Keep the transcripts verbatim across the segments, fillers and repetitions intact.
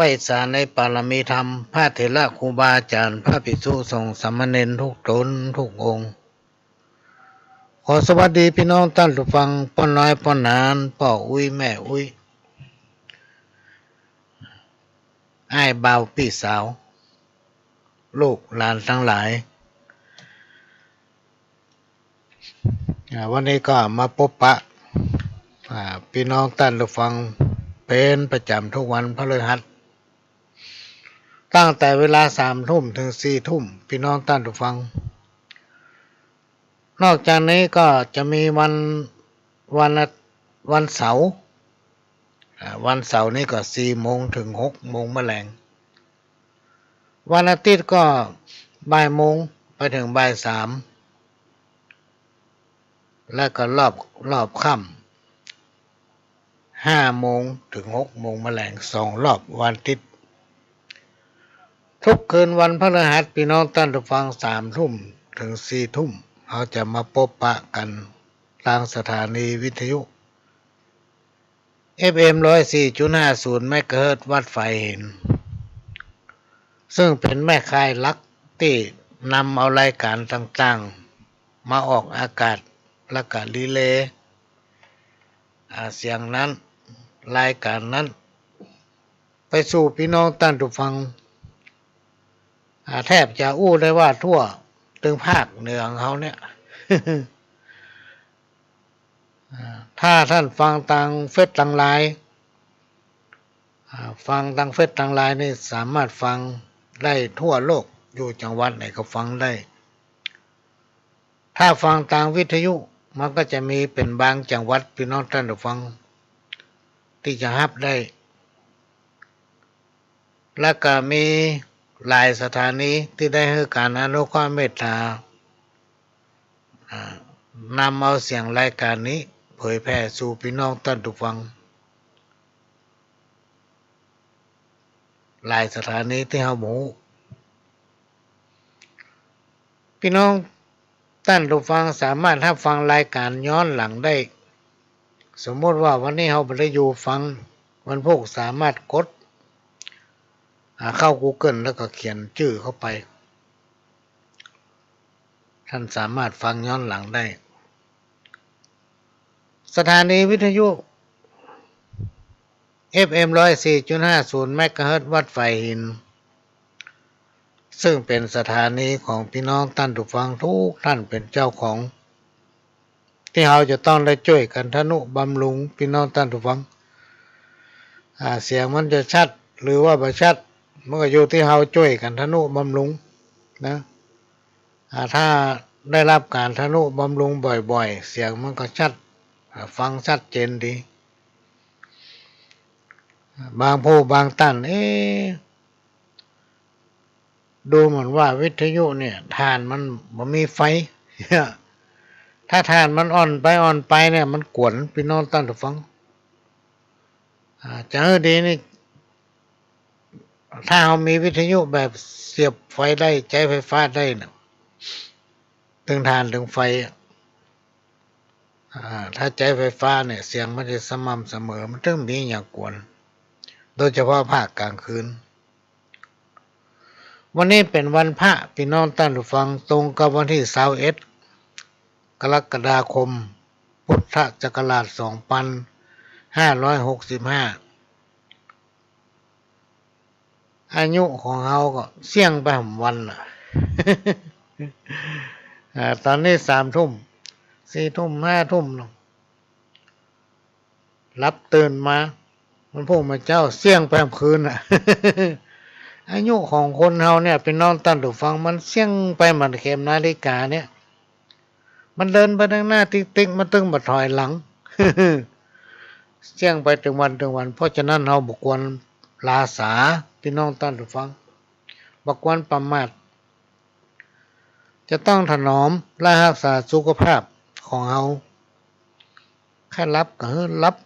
ไหว้สาในปารมีธรรม พระเถระครูบาอาจ๋ารย์ พระภิกษุสงฆ์สามเณรทุกต๋นทุกองค์ ขอสวัสดีปี้น้องต้านผู้ฟัง ป้อน้อยป้อหนาน ป้ออุ๊ยแม่อุ๊ย อ้ายบ่าวปี้สาว ลูกหลานตังหลาย อ่า วันนี้ก็มาปบปะ อ่า ปี้น้องต้านผู้ฟังเป๋นประจ๋ำกู้วันพฤหัส ตั้งแต่เวลาสามทุ่มเถิงสี่ทุ่ม ปี้น้องต้านผู้ฟัง นอกจากนี้ก็จะมีวัน วันอา วันเสาร์ อ่า วันเสาร์นี่ก็สี่โมงเถิงหกโมงมะแลง วันอาทิตย์ก็บ่ายโมงไปเถิงบ่ายสาม แล้วก็รอบ รอบค่ำ ห้าโมงเถิงหกโมงมะแลง สองรอบวันอาทิตย์ ทุกคืนวันพฤหัส ปี้น้องต้านผู้ฟัง สามทุ่มเถิงสี่ทุ่ม เฮาจะมาปบปะกั๋นตางสถานีวิทยุ เอฟเอ็ม ร้อยสี่จุดห้าศูนย์ เมกะเฮิรตซ์ วัดฝายหิน ซึ่งเป๋นแม่ข่ายหลักตี้นำเอารายก๋านต่างๆ มาออกอากาศ แล้วก็รีเลย์ อ่า เสียงนั้น รายก๋านนั้น ไปสู่ปี้น้องต้านผู้ฟัง อ่า แทบจะอู้ได้ว่าทั่วตึงภาคเหนือของเฮาเนี่ย อ่า ถ้าต้านฟังตางเฟซตางไลน์ อ่า ฟังตางเฟซตางไลน์นี่สามารถฟังได้ทั่วโลก อยู่จังหวัดไหนก็ฟังได้ ถ้าฟังตางวิทยุ มันก็จะมีเป๋นบางจังหวัด ปี้น้องต้านผู้ฟัง ตี้จะฮับได้ แล้วก็มีหลายสถานีตี้ได้หื้อก๋านอนุเคราะห์เมตต๋า อ่า นำเอาเสียงรายก๋านนี้เผยแผ่สู่ปี้น้องต้านผู้ฟัง หลายสถานีตี้เฮาบ่ฮู้ ปี้น้องต้านผู้ฟังสามารถฮับฟังรายก๋านย้อนหลังได้ สมมุติว่าวันนี้เฮาบ่ได้อยู่ฟัง วันพูกสามารถกด อ่า เข้ากูเกิล แล้วก็เขียนจื้อเข้าไป ต้านสามารถฟังย้อนหลังได้ สถานีวิทยุ เอฟเอ็ม ร้อยสี่จุดห้าศูนย์ เมกะเฮิรตซ์ วัดฝายหิน ซึ่งเป๋นสถานีของปี้น้องต้านผู้ฟังทุกท่านเป๋นเจ้าของ ตี้เฮาจะต้องได้จ้วยกั๋นทะนุบำรุงปี้น้องต้านผู้ฟัง อ่า เสียงมันจะชัดหรือว่าบ่ชัด มันก็อยู่ตี้เฮาจ้วยกั๋นทะนุบำรุงนะ อ่า ถ้าได้ฮับก๋านทะนุบำรุงบ่อยๆ เสียงมันก็ชัด อ่า ฟังชัดเจนดี บางผู้บางต้าน เอ๊ะ ดูเหมือนว่าวิทยุเนี่ย ถ่านมันบ่มีไฟ ถ้าถ่านมันอ่อนไปอ่อนไปเนี่ย มันกวนปี้น้องต้านผู้ฟัง อ่า จะหื้อดีนี่ ถ้าเฮามีวิทยุแบบเสียบไฟได้ ใจ๊ไฟฟ้าได้น่ะ ตึงถ่านตึงไฟอะ อ่า ถ้าใจ๊ไฟฟ้าเนี่ย เสียงมันจะสม่ำเสมอ มันตึงบ่มีหยังกวน โดยเฉพาะภาคก๋างคืน วันนี้เป๋นวันพระ ปี้น้องต้านผู้ฟัง ตรงกับวันตี้ซาวเอ็ด กรกฎาคม พุทธศักราช สองปันห้าร้อยหกสิบห้า อายุของเฮาก็เสี้ยงไปหำวันน่ะ อ่า ต๋อนนี้สามทุ่ม สี่ทุ่ม ห้าทุ่มแล้ว หลับตื่นมา มันพูกมาเจ๊า เสี้ยงไปหำคืนน่ะ อายุของคนเฮาเนี่ย ปี้น้องต้านผู้ฟัง มันเสี้ยงไปเหมือนเข็มนาฬิกาเนี่ย มันเดินไปตึงหน้าติ๊กๆ มันตึงบ่ถอยหลัง เสี้ยงไปตึงวันตึงวัน เพราะฉะนั้นเฮาบ่ควรหล้าสา ปี้น้องต้านผู้ฟัง บ่ควรประมาท จะต้องถนอมและฮักษาสุขภาพของเฮา ใค่หลับก็หื้อหลับ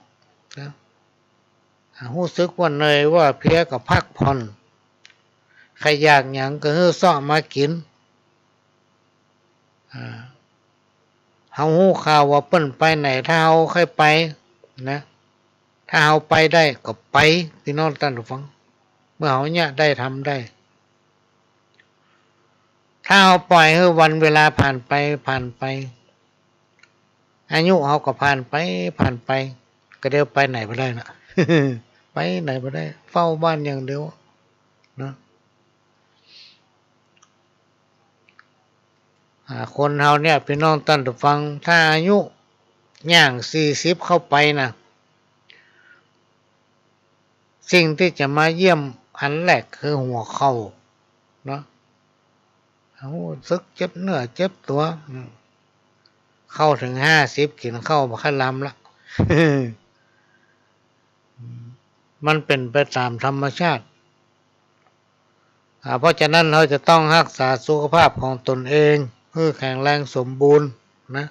นะ ฮู้สึกว่าเหนื่อยว่าเพลียก็พักผ่อน ใค่อยากหยังก็หื้อเซาะมากิ๋น อ่า เฮาฮู้ข่าวว่าเปิ้นไปไหน ถ้าเฮาใค่ไปนะ ถ้าเฮาไปได้ก็ไป ปี้น้องต้านผู้ฟัง มื่อเฮาเยียะได้ทำได้ ถ้าเฮาปล่อยหื้อวันเวลาผ่านไป ผ่านไป อายุเฮาก็ผ่านไป ผ่านไป ก็เดี๋ยวไปไหนบ่ได้นะ ไปไหนบ่ได้ เฝ้าบ้านอย่างเดียวนะ อ่า คนเฮาเนี่ย ปี้น้องต้านผู้ฟัง ถ้าอายุย่างสี่สิบเข้าไปนะ สิ่งตี้จะมาเยี่ยมอันแรกคือหัวเข่าเนาะ ฮู้สึกเจ็บเนื้อเจ็บตั๋ว อืม เข้าเถิงห้าสิบกิ๋นข้าวบ่ค่อยลำละ มันเป๋นไปต๋ามธรรมชาติ อ่า เพราะฉะนั้นเฮาจะต้องฮักษาสุขภาพของต๋นเอง หื้อแข็งแรงสมบูรณ์นะ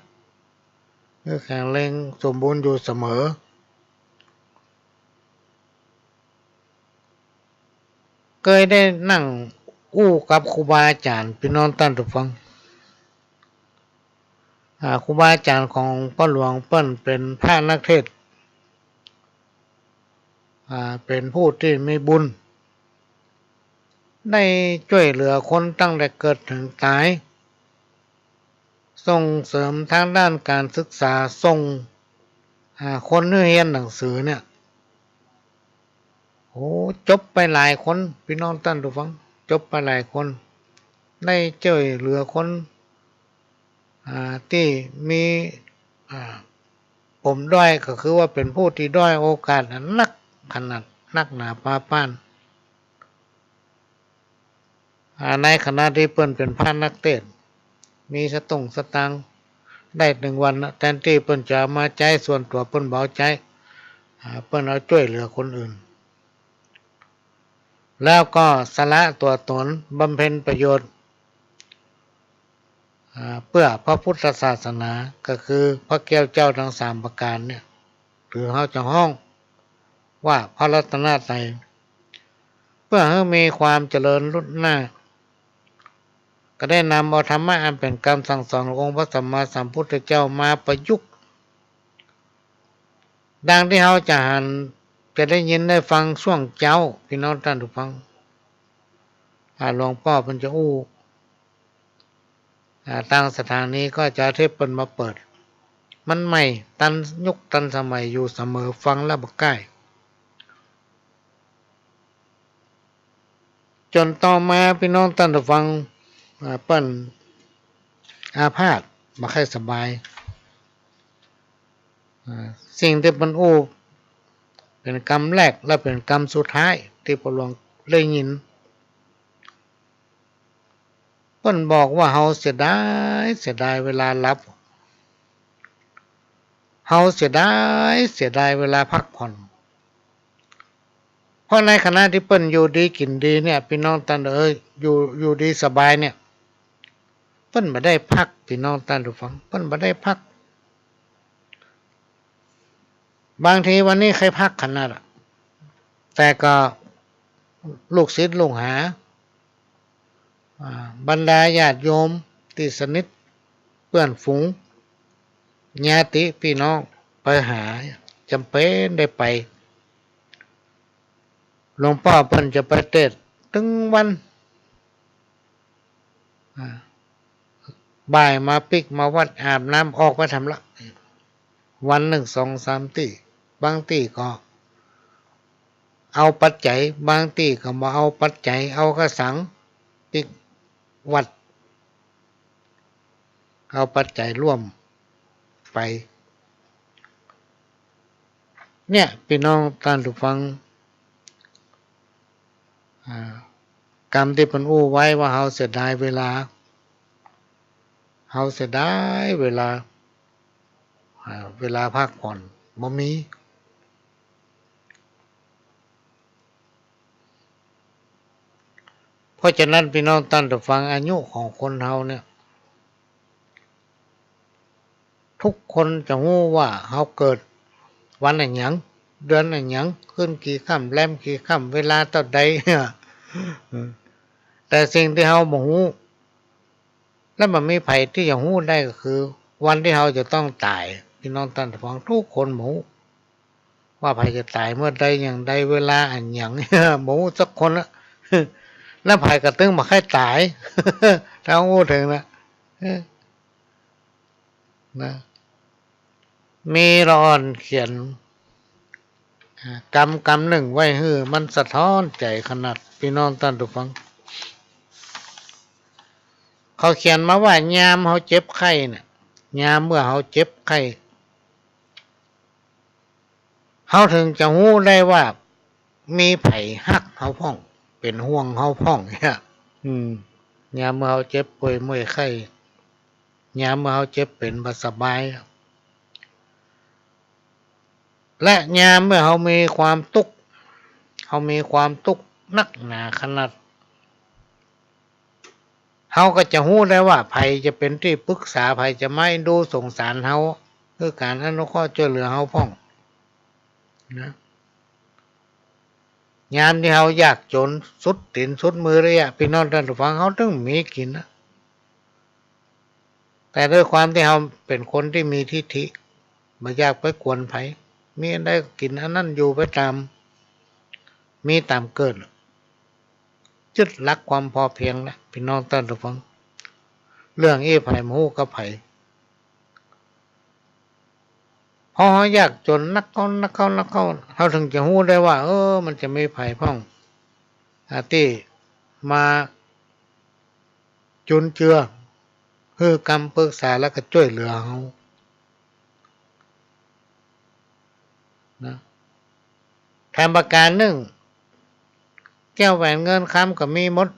หื้อแข็งแรงสมบูรณ์อยู่เสมอ เกยได้นั่งอู้กับครูบาอาจ๋ารย์ ปี้น้องต้านผู้ฟัง อ่า ครูบาอาจ๋ารย์ของป้อหลวงเปิ้นเป๋นพระนักเทศน์ อ่า เป๋นผู้ตี้มีบุญ ได้จ้วยเหลือคนตั้งแต่เกิดเถิงต๋าย ส่งเสริมตางด้านก๋านศึกษา ส่ง อ่า คนหื้อเฮียนหนังสือเนี่ย โอ้ จบไปหลายคน ปี้น้องต้านผู้ฟัง จบไปหลายคน ได้จ้วยเหลือคน อ่า ตี้มี อ่า ปมด้อย ก็คือว่าเป๋นผู้ตี้ด้อยโอกาสนักขนาด นักหนาปาป๊าน อ่า ในขณะตี้เปิ้นเป๋นพระนักเทศน์ มีสตุ้งสตางค์ ได้หนึ่งวันนะ แทนตี้เปิ้นจะเอามาใจ๊ส่วนตั๋ว เปิ้นบ่เอาใจ๊ อ่า เปิ้นเอาจ้วยเหลือคนอื่น แล้วก็สละตั๋วต๋นบำเพ็ญประโยชน์ อ่า เปื้อพระพุทธศาสนา ก็คือพระแก้วเจ้าทั้งสามประก๋านเนี่ย หรือเฮาจะฮ้องว่าพระรัตนตรัย เปื้อหื้อมีความเจริญรุ่งเรือง ก็ได้นำเอาธรรมะอันเป๋นกำสั่งสอนขององค์พระสัมมาสัมพุทธเจ้ามาประยุกต์ ดังตี้เฮาจะหัน จะได้ยินได้ฟังช่วงเจ๊า ปี้น้องต้านผู้ฟัง อ่า หลวงป้อเปิ้นจะอู้ อ่า ตางสถานีก็จะเอาเทปเปิ้นมาเปิด มันใหม่ ตันยุคตันสมัยอยู่เสมอ ฟังแล้วบ่ก้าย จ๋นต่อมาปี้น้องต้านผู้ฟัง อ่า เปิ้นอาพาธบ่ใค่สบาย อ่า สิ่งตี้เปิ้นอู้เป๋นกำแรกและเป๋นกำสุดท้ายตี้ป้อหลวงได้ยิน เปิ้นบอกว่า เฮาเสียดาย เสียดายเวลาหลับ เฮาเสียดาย เสียดายเวลาพักผ่อน เพราะในขณะตี้เปิ้นอยู่ดีกิ๋นดีเนี่ย ปี้น้องต้านเอ๋ย อยู่ อยู่ดีสบายเนี่ย เปิ้นบ่ได้พัก ปี้น้องต้านผู้ฟัง เปิ้นบ่ได้พัก บางทีวันนี้ใค่พักขนาดอะ แต่ก็ลูกศิษย์ลูกหา อ่า บรรดาญาติโยมตี้สนิท เปื้อนฝูง ญาติปี้น้องไปหา จ๋ำเป๋นได้ไป หลวงป้อเปิ้นจะไปเตสน์ตึงวัน อ่า บ่ายมาปิ๊กมาวัด อาบน้ำออกไปทำละ วันนึ่งสองสามตี้ บางตี้ก็เอาปัจจัย บางตี้ก็บ่เอาปัจจัย เอากระสังปิ๊กวัด เอาปัจจัยร่วมไป เนี่ย ปี้น้องต้านผู้ฟัง อ่า กำตี้เปิ้นอู้ไว้ว่า เฮาเสียดายเวลา เฮาเสียดายเวลา อ่า เวลาพักผ่อนบ่มี เพราะฉะนั้นปี้น้องต้านผู้ฟัง อายุของคนเฮาเนี่ย ทุกคนจะฮู้ว่าเฮาเกิดวันอะหยัง เดือนอะหยัง ขึ้นกี่ค่ำ แรมกี่ค่ำ เวลาเต้าใด แต่สิ่งตี้เฮาบ่ฮู้ และบ่มีใผตี้จะฮู้ได้ก็คือ วันตี้เฮาจะต้องต๋าย ปี้น้องต้านผู้ฟัง ทุกคนบ่ฮู้ ว่าใผจะต๋ายเมื่อใด อย่างใด เวลาอันหยัง บ่ฮู้สักคนละ แล้วใผก็ตึงบ่ใค่ต๋าย ถ้าฮู้เถิงนะ เออ นะ มีละอ่อนเขียน อ่า กำกำนึ่งไว้หื้อ มันสะท้อนใจ๋ขนาด ปี้น้องต้านผู้ฟัง เขาเขียนมาว่า ยามเฮาเจ็บไข้เนี่ย ยามเมื่อเฮาเจ็บไข้ เฮาเถิงจะฮู้ได้ว่า มีใผฮักเฮาพ่อง เป๋นห่วงเฮาพ่องเนี่ย อืม ยามเมื่อเฮาเจ็บป่วยเมื่อยไข้ ยามเมื่อเฮาเจ็บเป๋นบ่สบาย และยามเมื่อเฮามีความตุ๊กข์ เฮามีความตุ๊กข์นักหนาขนาด เฮาก็จะฮู้ได้ว่าใผจะเป๋นตี้ปรึกษา ใผจะมาเอ็นดูสงสารเฮา คือก๋านอนุเคราะห์จ้วยเหลือเฮาพ่อง นะ ยามตี้เฮายากจ๋นสุดตี๋นสุดมือเลยอะ ปี้น้องต้านผู้ฟัง เฮาตึงมีกิ๋นนะ แต่ด้วยความตี้เฮาเป๋นคนตี้มีทิฐิ บ่อยากไปกวนใผ มีอันใดก็กิ๋นอันนั้น อยู่ไปต๋าม มีต๋ามเกิด ยึดหลักความพอเพียงนะ ปี้น้องต้านผู้ฟัง เรื่องอี้ใผบ่ฮู้กับใผ พอเฮายากจ๋นนักเข้า นักเข้า นักเข้า เฮาเถิงจะฮู้ได้ว่า เออ มันจะมีใผพ่อง อ่า ตี้มาจุนเจือ หื้อกำปรึกษา แล้วก็จ้วยเหลือเฮา นะ แถมประก๋านนึ่ง แก้วแหวนเงินคำก็มีหมด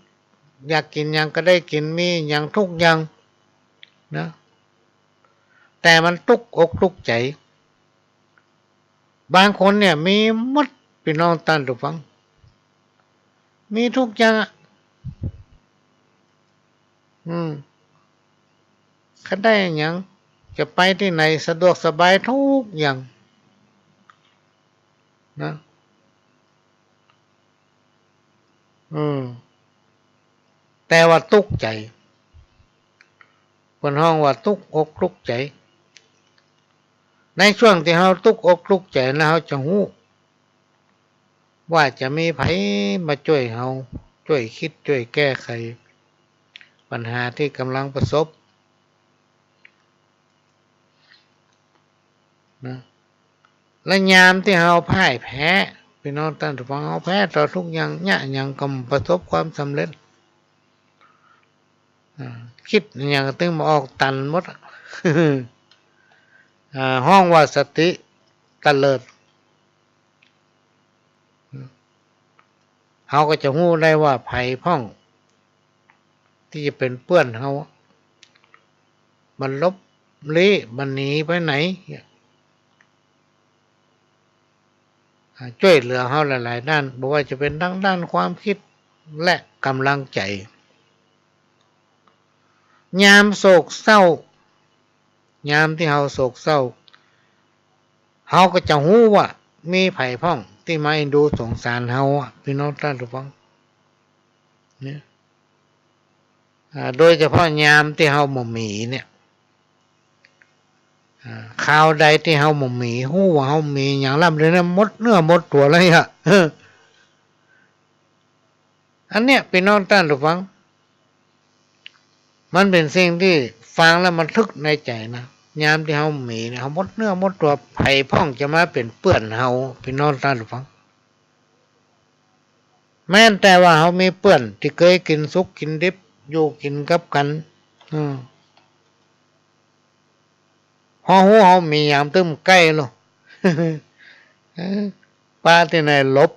อยากกิ๋นหยังก็ได้กิ๋น มีหยังทุกอย่าง นะ แต่มันตุ๊กอกตุ๊กใจ๋ บางคนเนี่ยมีหมด ปี้น้องต้านผู้ฟัง มีทุกอย่างอะ อืม ใผได้หยัง จะไปตี้ไหนสะดวกสบายทุกอย่าง นะ อืม แต่ว่าตุ๊กข์ใจ๋ เปิ้นฮ้องว่าตุ๊กข์อกตุ๊กข์ใจ๋ ในช่วงตี้เฮาตุ๊กข์อกตุ๊กข์ใจ๋นะ เฮาจะฮู้ว่าจะมีใผมาจ้วยเฮา จ้วยกึ๊ด จ้วยแก้ไขปัญหาตี้ก่ำลังประสบ นะ และยามตี้เฮาพ่ายแพ้ ปี้น้องต้านผู้ฟัง เฮาแพ้ต่อทุกอย่าง เยียะหยังก็บ่ประสบความสำเร็จ อ่า กึ๊ดหยังก็ตึงบ่ออก ตันหมดอะ อ่า ฮ้องว่าสติเตลิด เฮาก็จะฮู้ได้ว่าใผพ่องตี้จะเป๋นเปื้อนเฮา บ่หลบลี้ บ่หนีไปไหน อ่า จ้วยเหลือเฮาหลายๆ ด้าน บ่ว่าจะเป๋นตางด้านความกึ๊ด และก่ำลังใจ๋ ยามโศกเศร้า ยามตี้เฮาโศกเศร้า เฮาก็จะฮู้ว่ามีใผพ่องตี้มาเอ็นดูสงสารเฮาอะ ปี้น้องต้านผู้ฟัง เนี่ย อ่า โดยเฉพาะยามตี้เฮาบ่มีเนี่ย อ่า คราวใดตี้เฮาบ่มี ฮู้ว่าเฮามีอย่างล้ำเหลือเนี่ย หมดเนื้อหมดตั๋วเลยอะ อันเนี้ย ปี้น้องต้านผู้ฟัง มันเป๋นสิ่งตี้ฟังแล้วมันระทึกในใจ๋นะ ยามตี้เฮามีเนี่ย เฮาหมดเนื้อหมดตั๋ว ใผพ่องจะมาเป๋นเปื้อนเฮา ปี้น้องต้านผู้ฟัง แม้นแต่ว่าเฮามีเปื้อนตี้เกยกิ๋นสุกกิ๋นดิบ อยู่กิ๋นกับกั๋น อืม พอฮู้เฮามีหยังตึงใก้ลอ เออ ปะตี้ไหนหลบ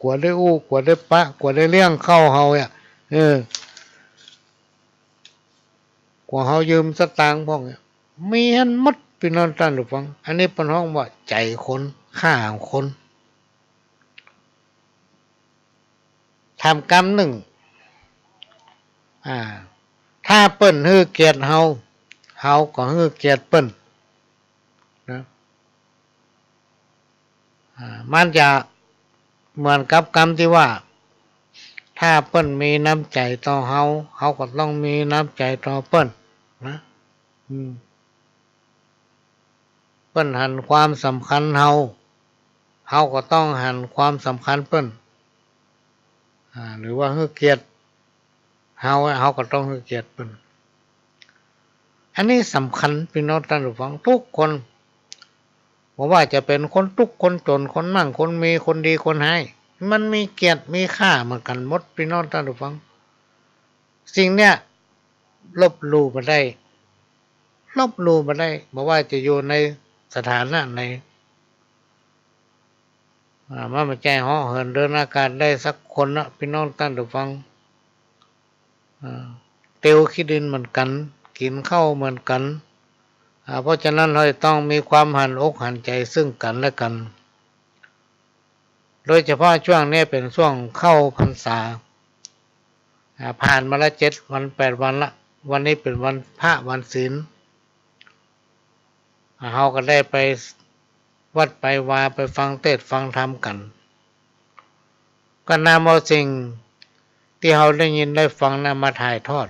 กั๋วได้อู้ กั๋วได้ปะ กั๋วได้เลี้ยงข้าวเฮาอะ เออ กั๋วเฮายืมสตางค์พ่องเนี่ย มีหั้นหมด ปี้น้องต้านผู้ฟัง อันนี้เปิ้นฮ้องว่าใจ๋คน ค่าของคน ถามกำนึ่ง อ่า ถ้าเปิ้นหื้อเกียรติเฮา เฮาก็หื้อเกียรติเปิ้น นะ อ่า มันจะเหมือนกับกำตี้ว่า ถ้าเปิ้นมีน้ำใจ๋ต่อเฮา เฮาก็ต้องมีน้ำใจ๋ต่อเปิ้น นะ อืม เปิ้นหันความสำคัญเฮา เฮาก็ต้องหันความสำคัญเปิ้น อ่า หรือว่าหื้อเกียรติเฮาอะ เฮาก็ต้องหื้อเกียรติเปิ้น อันนี้สำคัญ ปี้น้องต้านผู้ฟัง กู้คน บ่ว่าจะเป๋นคนตุ๊กข์คนจ๋น คนมั่งคนมี คนดีคนฮ้าย มันมีเกียรติมีค่าเหมือนกั๋นหมด ปี้น้องต้านผู้ฟัง สิ่งเนี้ยลบลู่บ่ได้ ลบลู่บ่ได้ บ่ว่าจะอยู่ในสถานะไหน อ่า มันบ่ใจ้เหาะเหินเดินอากาศได้สักคนนะ ปี้น้องต้านผู้ฟัง อ่า เตียวขี้ดินเหมือนกั๋น กิ๋นข้าวเหมือนกั๋น อ่า เพราะฉะนั้นเฮาจะต้องมีความหันอกหันใจ๋ซึ่งกั๋นและกั๋น โดยเฉพาะช่วงนี้เป๋นช่วงเข้าพรรษา อ่า ผ่านมาละเจ็ดวันแปดวันละ วันนี้เป๋นวันพระวันศีล อ่า เฮาก็ได้ไปวัดไปวา ไปฟังเตสน์ฟังธรรมกั๋น ก็นำเอาสิ่งตี้เฮาได้ยินได้ฟังนั้นมาถ่ายทอด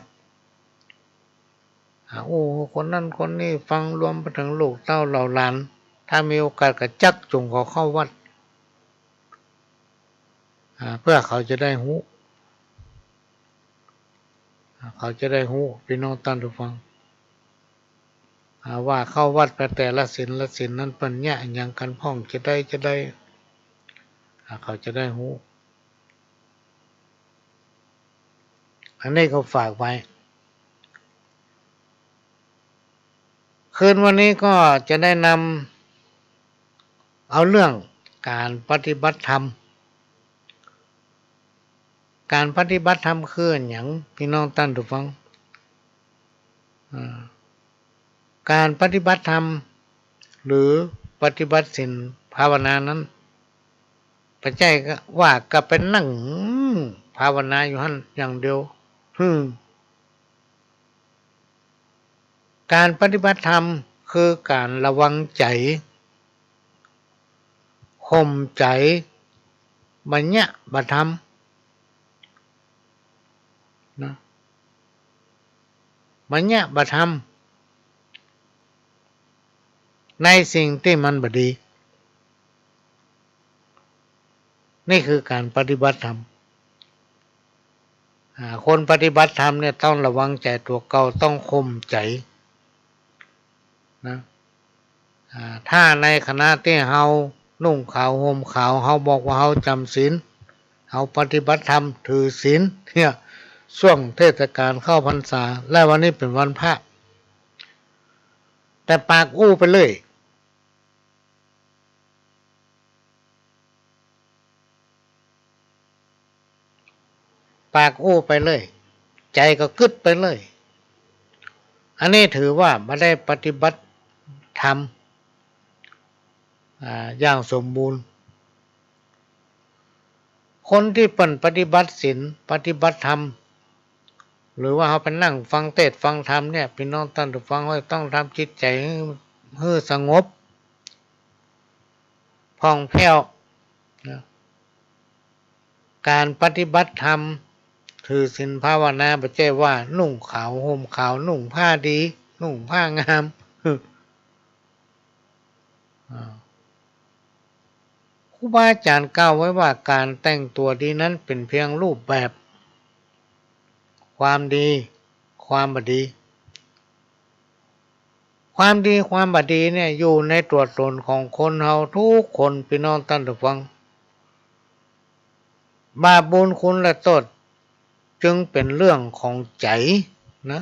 อ่า โอ้ คนนั้นคนนี้ฟัง รวมไปเถิงลูกเต้าเหล่าหลาน ถ้ามีโอกาสก็จักจูงเขาเข้าวัด อ่า เปื้อเขาจะได้ฮู้ อ่า เขาจะได้ฮู้ ปี้น้องต้านผู้ฟัง อ่า ว่าเข้าวัดไปแต่ละศีลละศีลนั้นเปิ้นเยียะอะหยังกั๋นพ่อง จะได้ จะได้ อ่า เขาจะได้ฮู้ อันนี้ก็ฝากไว้ คืนวันนี้ก็จะได้นำเอาเรื่องก๋านปฏิบัติธรรม ก๋านปฏิบัติธรรมคืออะหยัง ปี้น้องต้านผู้ฟัง อ่า ก๋านปฏิบัติธรรม หรือปฏิบัติศีลภาวนานั้น บ่ใจ้ว่าก็ไปนั่งภาวนาอยู่หั้นอย่างเดียว หืม ก๋านปฏิบัติธรรมคือก๋านระวังใจ๋ ข่มใจ๋ บ่เยียะบ่ทำ นะ บ่เยียะบ่ทำ ในสิ่งตี้มันบ่ดี นี่คือก๋านปฏิบัติธรรม อ่า คนปฏิบัติธรรมเนี่ยต้องระวังใจ๋ตั๋วเก่า ต้องข่มใจ๋ นะ อ่า ถ้าในขณะตี้เฮานุ่งขาวห่มขาว เฮาบอกว่าเฮาจ๋ำศีล เฮาปฏิบัติธรรมถือศีล เนี่ย ช่วงเทศกาลเข้าพรรษา และวันนี้เป๋นวันพระ แต่ปากอู้ไปเรื่อย ปากอู้ไปเรื่อย ใจ๋ก็กึ๊ดไปเรื่อย อันนี้ถือว่าบ่ได้ปฏิบัติธรรม อ่า อย่างสมบูรณ์ คนตี้เปิ้นปฏิบัติศีล ปฏิบัติธรรม หรือว่าเฮาไปนั่งฟังเตสน์ฟังธรรมเนี่ย ปี้น้องต้านผู้ฟัง เฮาต้องทำจิตใจ๋หื้อ หื้อสงบ ผ่องแผ้ว นะ ก๋านปฏิบัติธรรม ถือศีลภาวนา บ่ใจ้ว่านุ่งขาวห่มขาว นุ่งผ้าดี นุ่งผ้างาม อ่า ครูบาอาจ๋ารย์กล่าวไว้ว่า ก๋านแต่งตั๋วดีนั้นเป๋นเพียงรูปแบบ ความดี ความบ่ดี ความดี ความบ่ดีเนี่ยอยู่ในตั๋วตนของคนเฮากู้คน ปี้น้องต้านผู้ฟัง บาปบุญคุณและโต้ษจึงเป๋นเรื่องของใจ๋นะ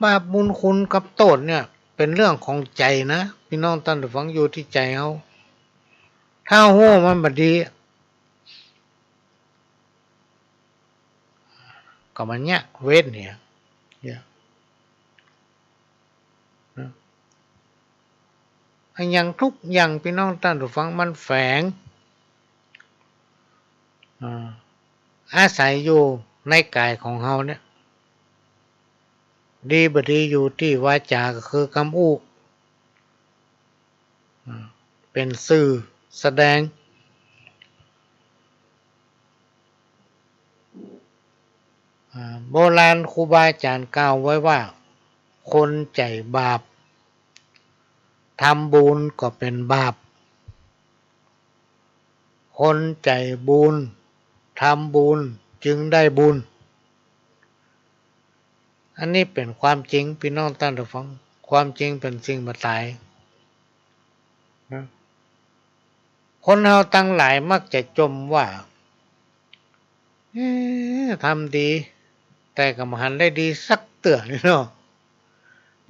บาปบุญคุณกับโต้ษเนี่ยเป๋นเรื่องของใจ๋นะ ปี้น้องต้านผู้ฟัง อยู่ตี้ใจ๋เฮา ถ้าฮู้มันบ่ดี ก็มันเยียะเว้นเนี่ย เนี่ย นะ อะหยังกู้อย่าง ปี้น้องต้านผู้ฟัง มันแฝง อ่า อาศัยอยู่ในก๋ายของเฮาเนี่ย ดีบ่ดีอยู่ตี้วาจา ก็คือกำอู้ อ่า เป๋นสื่อแสดง อ่า โบราณครูบาอาจ๋ารย์กล่าวไว้ว่า คนใจ๋บาป ทำบุญก็เป๋นบาป คนใจ๋บุญ ทำบุญจึงได้บุญ อันนี้เป๋นความจริง ปี้น้องต้านผู้ฟัง ความจริงเป๋นสิ่งบ่ต๋ายนะ คนเฮาตังหลายมักจะจ่มว่า เอ๊ะ ทำดี แต่ก็บ่หันได้ดีสักเตื้อนี่เนาะ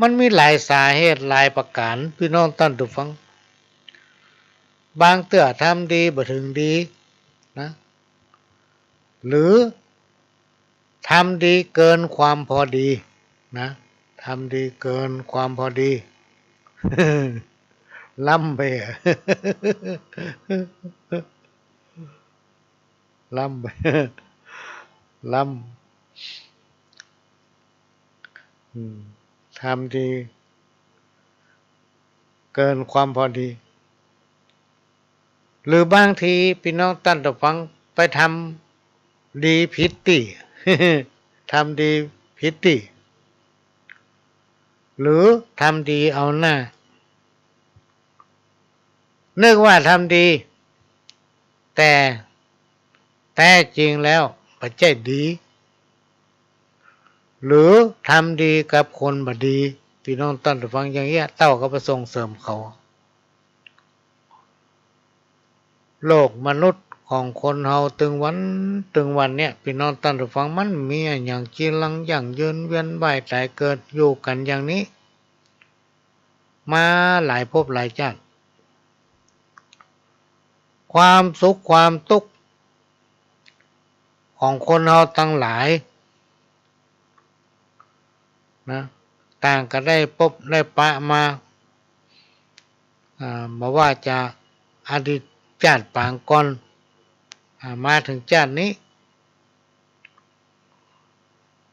มันมีหลายสาเหตุหลายประก๋าน ปี้น้องต้านผู้ฟัง บางเตื้อทำดีบ่เถิงดีนะ หรือทำดีเกินความพอดีนะ ทำดีเกินความพอดี ล้ำไปอะ ล้ำไป ล้ำ อืม ทำดีเกินความพอดี หรือบางทีปี้น้องต้านผู้ฟังไปทำดีผิดตี้ ทำดีผิดตี้ หรือทำดีเอาหน้า นึกว่าทำดี แต่แต๊จริงแล้วบ่ใจ้ดี หรือทำดีกับคนบ่ดี ปี้น้องต้านผู้ฟัง อย่างเงี้ย เต้าก็ไปส่งเสริมเขา โลกมนุษย์ของคนเฮาตึงวันตึงวันเนี่ย ปี้น้องต้านผู้ฟัง มันมีอะหยังจีรังยั่งยืน เวียนว่ายต๋ายเกิดอยู่กั๋นอย่างนี้ มาหลายภพหลายจาติ ความสุขความตุ๊กข์ของคนเฮาตังหลายนะ ต่างก็ได้ปบได้ปะมา อ่า บ่ว่าจะอดีตจาติปางก่อน อ่า มาเถิงจาตินี้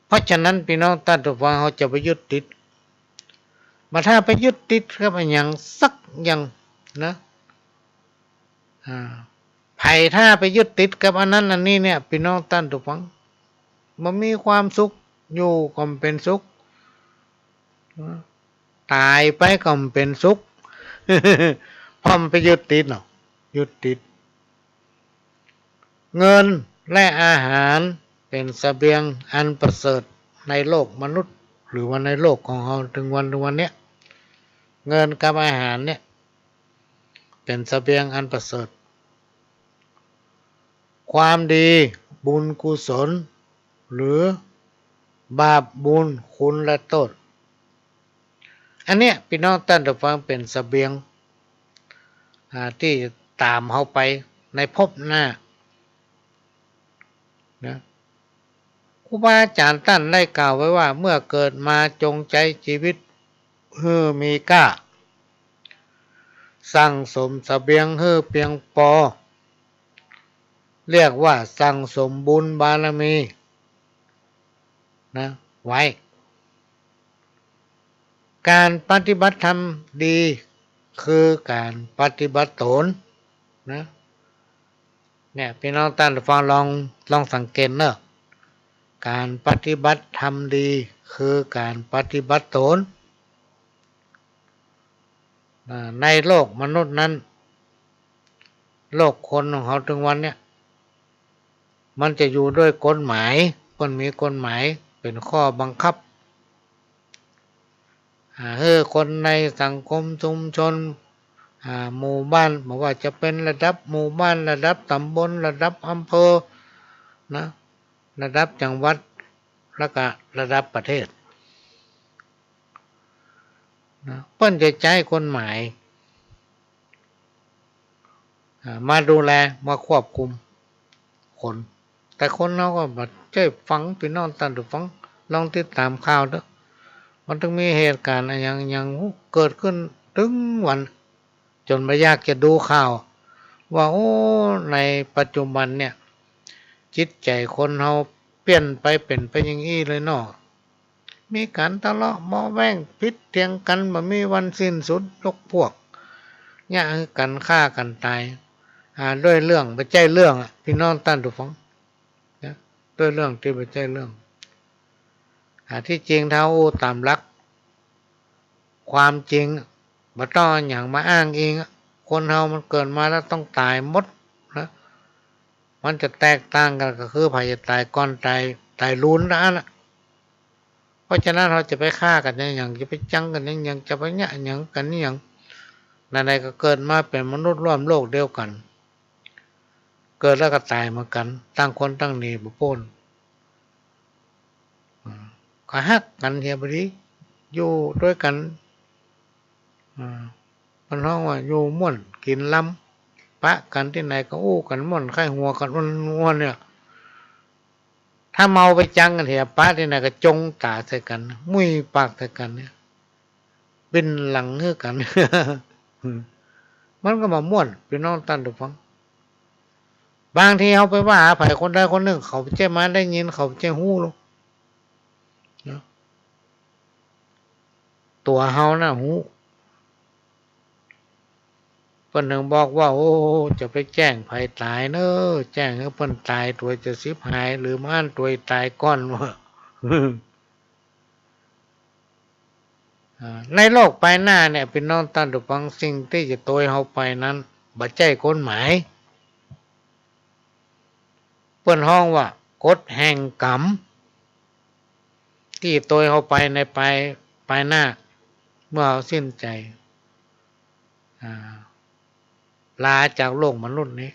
เพราะฉะนั้นปี้น้องต้านผู้ฟัง เฮาจะไปยึดติด บ่ถ้าไปยึดติดกับอะหยังสักอย่างนะ อ่า ใผถ้าไปยึดติดกับอันนั้นอันนี้เนี่ย ปี้น้องต้านผู้ฟัง บ่มีความสุข อยู่ก็บ่เป๋นสุข ต๋ายไปก็บ่เป๋นสุข เพราะมันไปยึดติดเนาะ ยึดติด เงินและอาหารเป๋นเสบียงอันประเสริฐในโลกมนุษย์ หรือว่าในโลกของเฮาเถิงวัน เถิงวันเนี้ย เงินกับอาหารเนี่ย เป๋นเสบียงอันประเสริฐ ความดี บุญกุศล หรือบาปบุญ คุณและโต้ษ อันเนี้ยปี้น้องต้านผู้ฟัง เป๋นเสบียง อ่า ตี้ต๋ามเฮาไปในภพหน้านะ ครูบาอาจ๋ารย์ต้านได้กล่าวไว้ว่า เมื่อเกิดมาจงใจ๊จีวิตหื้อมีก้า สั่งสมเสบียงหื้อเปียงปอ เรียกว่าสั่งสมบุญบารมีนะ ไว้ ก๋านปฏิบัติธรรมดี คือก๋านปฏิบัติต๋นนะ เนี่ย ปี้น้องต้านผู้ฟังลอง ลองสังเกตเนาะ ก๋านปฏิบัติธรรมดี คือก๋านปฏิบัติต๋น อ่า ในโลกมนุษย์นั้น โลกคนของเฮาเถิงวันเนี่ย มันจะอยู่ด้วยกฎหมาย เปิ้นมีกฎหมายเป๋นข้อบังคับ อ่า หื้อคนในสังคมชุมชน อ่า หมู่บ้าน บ่ว่าจะเป๋นระดับหมู่บ้าน ระดับต๋ำบล ระดับอำเภอนะ ระดับจังหวัด แล้วก็ระดับประเทศนะ เปิ้นจะใจ๊กฎหมาย อ่า มาดูแล มาควบคุมคน แต่คนเฮาก็บ่ใจ้ฟัง ปี้น้องต้านผู้ฟัง ลองติดต๋ามข่าวเต๊อะ มันเถิงมีเหตุก๋ารณ์อะหยัง หยังเกิดขึ้นตึงวัน จ๋นบ่อยากจะดูข่าว ว่า โอ้ ในปัจจุบันเนี่ย จิตใจ๋คนเฮาเปลี่ยนไป เป๋นไปอย่างอี้เลยเนาะ มีก๋านทะเลาะเบาะแว้ง ผิดเถียงกั๋น บ่มีวันสิ้นสุด ยกพวก เยียะหื้อกั๋น ฆ่ากั๋นต๋าย อ่า ด้วยเรื่องบ่ใจ้เรื่องอะ ปี้น้องต้านผู้ฟังนะ ด้วยเรื่องตี้บ่ใจ้เรื่อง อ่า ตี้จริงถ้าอู้ต๋ามหลักความจริง บ่ต้องเอาหยังมาอ้างอิงอะ คนเฮามันเกิดมาแล้วต้องต๋ายหมดนะ มันจะแตกต่างกั๋นก็คือใผจะต๋ายก่อนต๋าย ต๋ายลูนเต้าอั้นน่ะ เพราะฉะนั้นเฮาจะไปฆ่ากั๋นอะหยัง จะไปจังกั๋นอะหยัง จะไปเยียะหยังกั๋นอะหยัง ไหนๆ ก็เกิดมาเป๋นมนุษย์ร่วมโลกเดียวกั๋น เกิดแล้วก็ต๋ายเหมือนกั๋น ต่างคนต่างหนีบ่ป๊น อ่า ก็ฮักกั๋นเหียบ่ดี อยู่ตวยกั๋น อ่า เปิ้นฮ้องว่าอยู่ม่วนกิ๋นลำ ปะกั๋นตี้ไหนก็อู้กั๋นม่วน ใค่หัวกั๋นอ้วนๆ เนี่ย ถ้าเมาไปจังกั๋นเหีย ปะตี้ไหนก็จ้องต๋าใส่กั๋น มุ้ยปากใส่กั๋นเนี่ย บินหลังหื้อกั๋น มันก็บ่ม่วน ปี้น้องต้านผู้ฟัง บางทีเฮาไปว่าหาใผคนใดคนนึ่ง เขาบ่ใจ้มาได้ยิน เขาบ่ใจ้ฮู้หรอกเนาะ ตั๋วเฮาน่ะฮู้ เปิ้นถึงบอกว่า โอ้ จะไปแจ้งใผต๋ายเน่อ แจ้งหื้อเปิ้นต๋าย ตั๋วจะฉิบหาย หรือบ่อั้นตั๋วต๋ายก่อน ว่า อ่า ในโลกปายหน้าเนี่ย ปี้น้องต้านผู้ฟัง สิ่งตี้จะตวยเฮาไปนั้น บ่ใจ้คนหมาย เปิ้นฮ้องว่ากฎแห่งกรรม ตี้จะตวยเฮาไปในปาย ปายหน้า เมื่อเฮาสิ้นใจ๋ อ่า ลาจากโลกมนุษย์นี้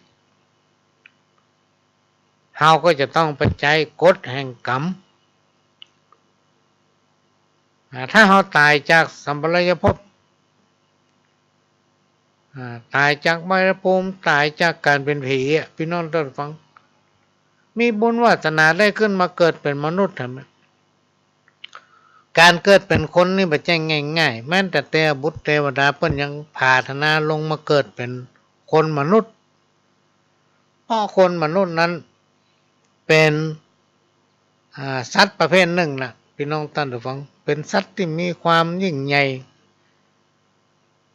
เฮาก็จะต้องไปใจ๊กฎแห่งกรรม อ่า ถ้าเฮาต๋ายจากสัปปะเลหภพ อ่า ต๋ายจากอบายภูมิ ต๋ายจากก๋านเป๋นผีอะ ปี้น้องต้านผู้ฟัง มีบุญวาสนาได้ขึ้นมาเกิดเป๋นมนุษย์แถม ก๋านเกิดเป๋นคนนี่บ่ใจ้ง่ายๆ แม้แต่เตวบุตรเตวดาเปิ้นยังผาถนาลงมาเกิดเป๋นคนมนุษย์ เพราะคนมนุษย์นั้นเป๋น อ่า สัตว์ประเภทนึ่งน่ะ ปี้น้องต้านผู้ฟัง เป๋นสัตว์ตี้มีความยิ่งใหญ่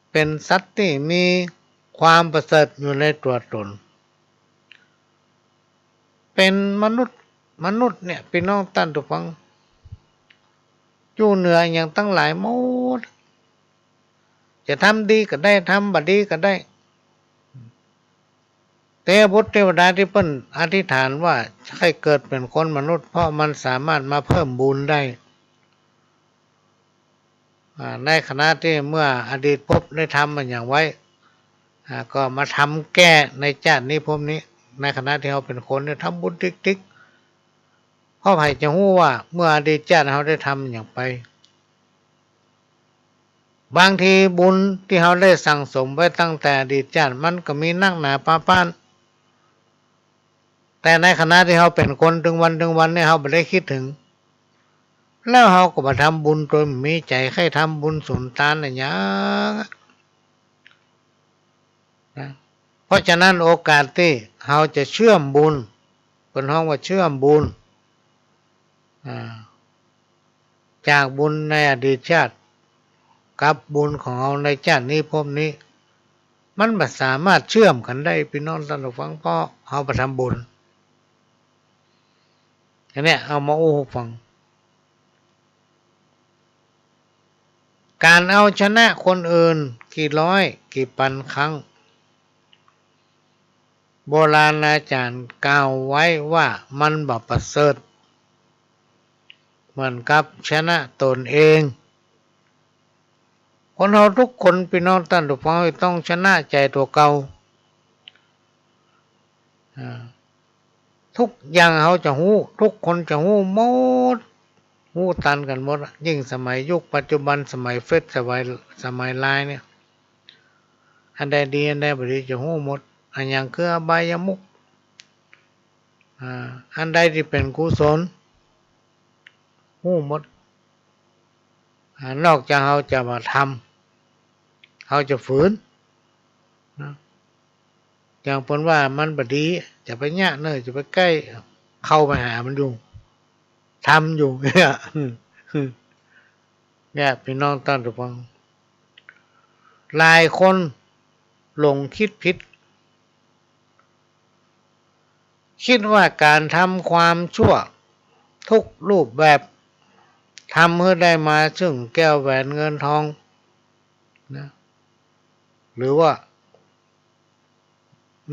เป๋นสัตว์ตี้มีความประเสริฐอยู่ในตั๋วต๋น เป๋นมนุษย์ มนุษย์เนี่ย ปี้น้องต้านผู้ฟัง อยู่เหนืออะหยังตังหลายหมด จะทำดีก็ได้ ทำบ่ดีก็ได้ เตวบุตรเตวดาตี้เปิ้นอธิษฐานว่าใค่เกิดเป๋นคนมนุษย์ เพราะมันสามารถมาเพิ่มบุญได้ อ่า ในขณะตี้เมื่ออดีตภพได้ทำอะหยังไว้ อ่า ก็มาทำแก้ในจาตินี้ภพนี้ ในขณะตี้เฮาเป๋นคนเนี่ยทำบุญติ๊กๆ เพราะใผจะฮู้ว่าเมื่ออดีตจาติเฮาได้ทำอะหยังไป บางทีบุญตี้เฮาได้สั่งสมไว้ตั้งแต่อดีตจาติ มันก็มีนักหนาปาป๊าน แต่ในขณะตี้เฮาเป๋นคนตึงวันตึงวันเนี่ย เฮาบ่ได้กึ๊ดเถิง แล้วเฮาก็บ่ทำบุญ โตยมีใจ๋ใค่ทำบุญสุนตานอะหยังนะ เพราะฉะนั้นโอกาสตี้เฮาจะเชื่อมบุญ เปิ้นฮ้องว่าเชื่อมบุญ อ่า จากบุญในอดีตจาติ กับบุญของเฮาในจาตินี้ภพนี้ มันบ่สามารถเชื่อมกั๋นได้ ปี้น้องต้านผู้ฟัง เพราะเฮาบ่ทำบุญ อันเนี้ยเอามาอู้หื้อฟัง ก๋านเอาชนะคนอื่นกี่ร้อยกี่ปันครั้ง โบราณอาจ๋ารย์กล่าวไว้ว่ามันบ่ประเสริฐ เหมือนกับชนะต๋นเอง คนเฮากู้คน ปี้น้องต้านผู้ฟัง ต้องชนะใจ๋ตั๋วเก่า อ่า กู้อย่างเฮาจะฮู้ กู้คนจะฮู้หมด ฮู้ตันกั๋นหมดอะ ยิ่งสมัยยุคปัจจุบัน สมัยเฟซ สมัย สมัยไลน์เนี่ย อันใดดี อันใดบ่ดี จะฮู้หมด อะหยังคืออบายมุข อ่า อันใดตี้เป๋นกุศล ฮู้หมด อ่า นอกจากเฮาจะบ่ทำ เฮาจะฝืนนะ อย่างเปิ้นว่ามันบ่ดี จะไปเยียะเน่อ จะไปใก้ เข้าไปหามันอยู่ ทำอยู่เนี่ย เนี่ย ปี้น้องต้านผู้ฟัง หลายคนหลงกึ๊ดผิด กึ๊ดว่าก๋านทำความชั่วกู้รูปแบบ ทำหื้อได้มาซึ่งแก้วแหวนเงินทองนะ หรือว่า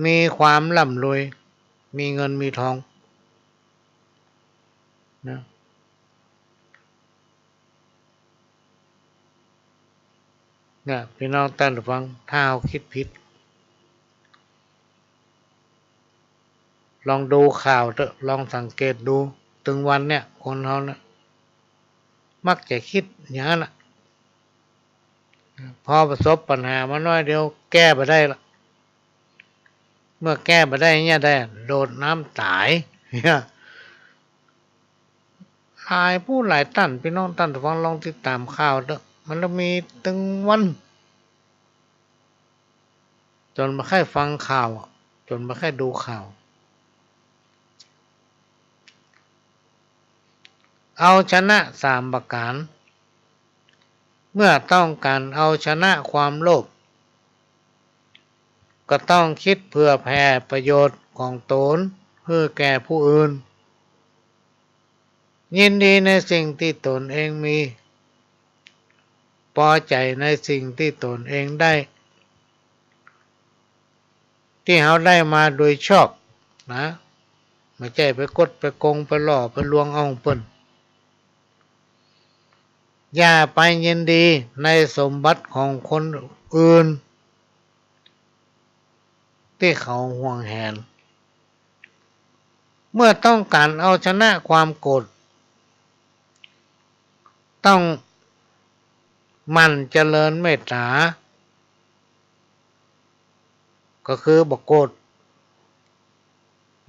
มีความร่ำรวย มีเงินมีทอง นะ เนี่ย พี่น้องต้านผู้ฟัง ถ้าเฮาคิดผิด ลองดูข่าวเต๊อะ ลองสังเกตดู ตึงวันเนี่ย คนเฮาเนี่ย มักจะคิดอย่างนั้นน่ะ พอประสบปัญหามาน้อยเดียว แก้บ่ได้ละ เมื่อแก้บ่ได้เนี่ย ได้โดดน้ำต๋าย เนี่ย หลายผู้หลายต้าน พี่น้องต้านผู้ฟัง ลองติดต๋ามข่าวเต๊อะ มันจะมีตึงวัน จ๋นบ่ใค่ฟังข่าวอะ จ๋นบ่ใค่ดูข่าว เอาชนะสามประก๋าน เมื่อต้องก๋านเอาชนะความโลภ ก็ต้องคิดเผื่อแผ่ประโยชน์ของต๋นหื้อแก่ผู้อื่น ยินดีในสิ่งตี้ต๋นเองมี ปอใจ๋ในสิ่งตี้ต๋นเองได้ ตี้เฮาได้มาโดยชอบนะ บ่ใจ้ไปก๊ดไปโกงไปหล่อไปลวงเอาของเปิ้น อย่าไปยินดีในสมบัติของคนอื่น ตี้เขาหวงแหน เมื่อต้องก๋านเอาชนะความโกรธ ต้องหมั่นเจริญเมตต๋า ก็คือบ่โกรธ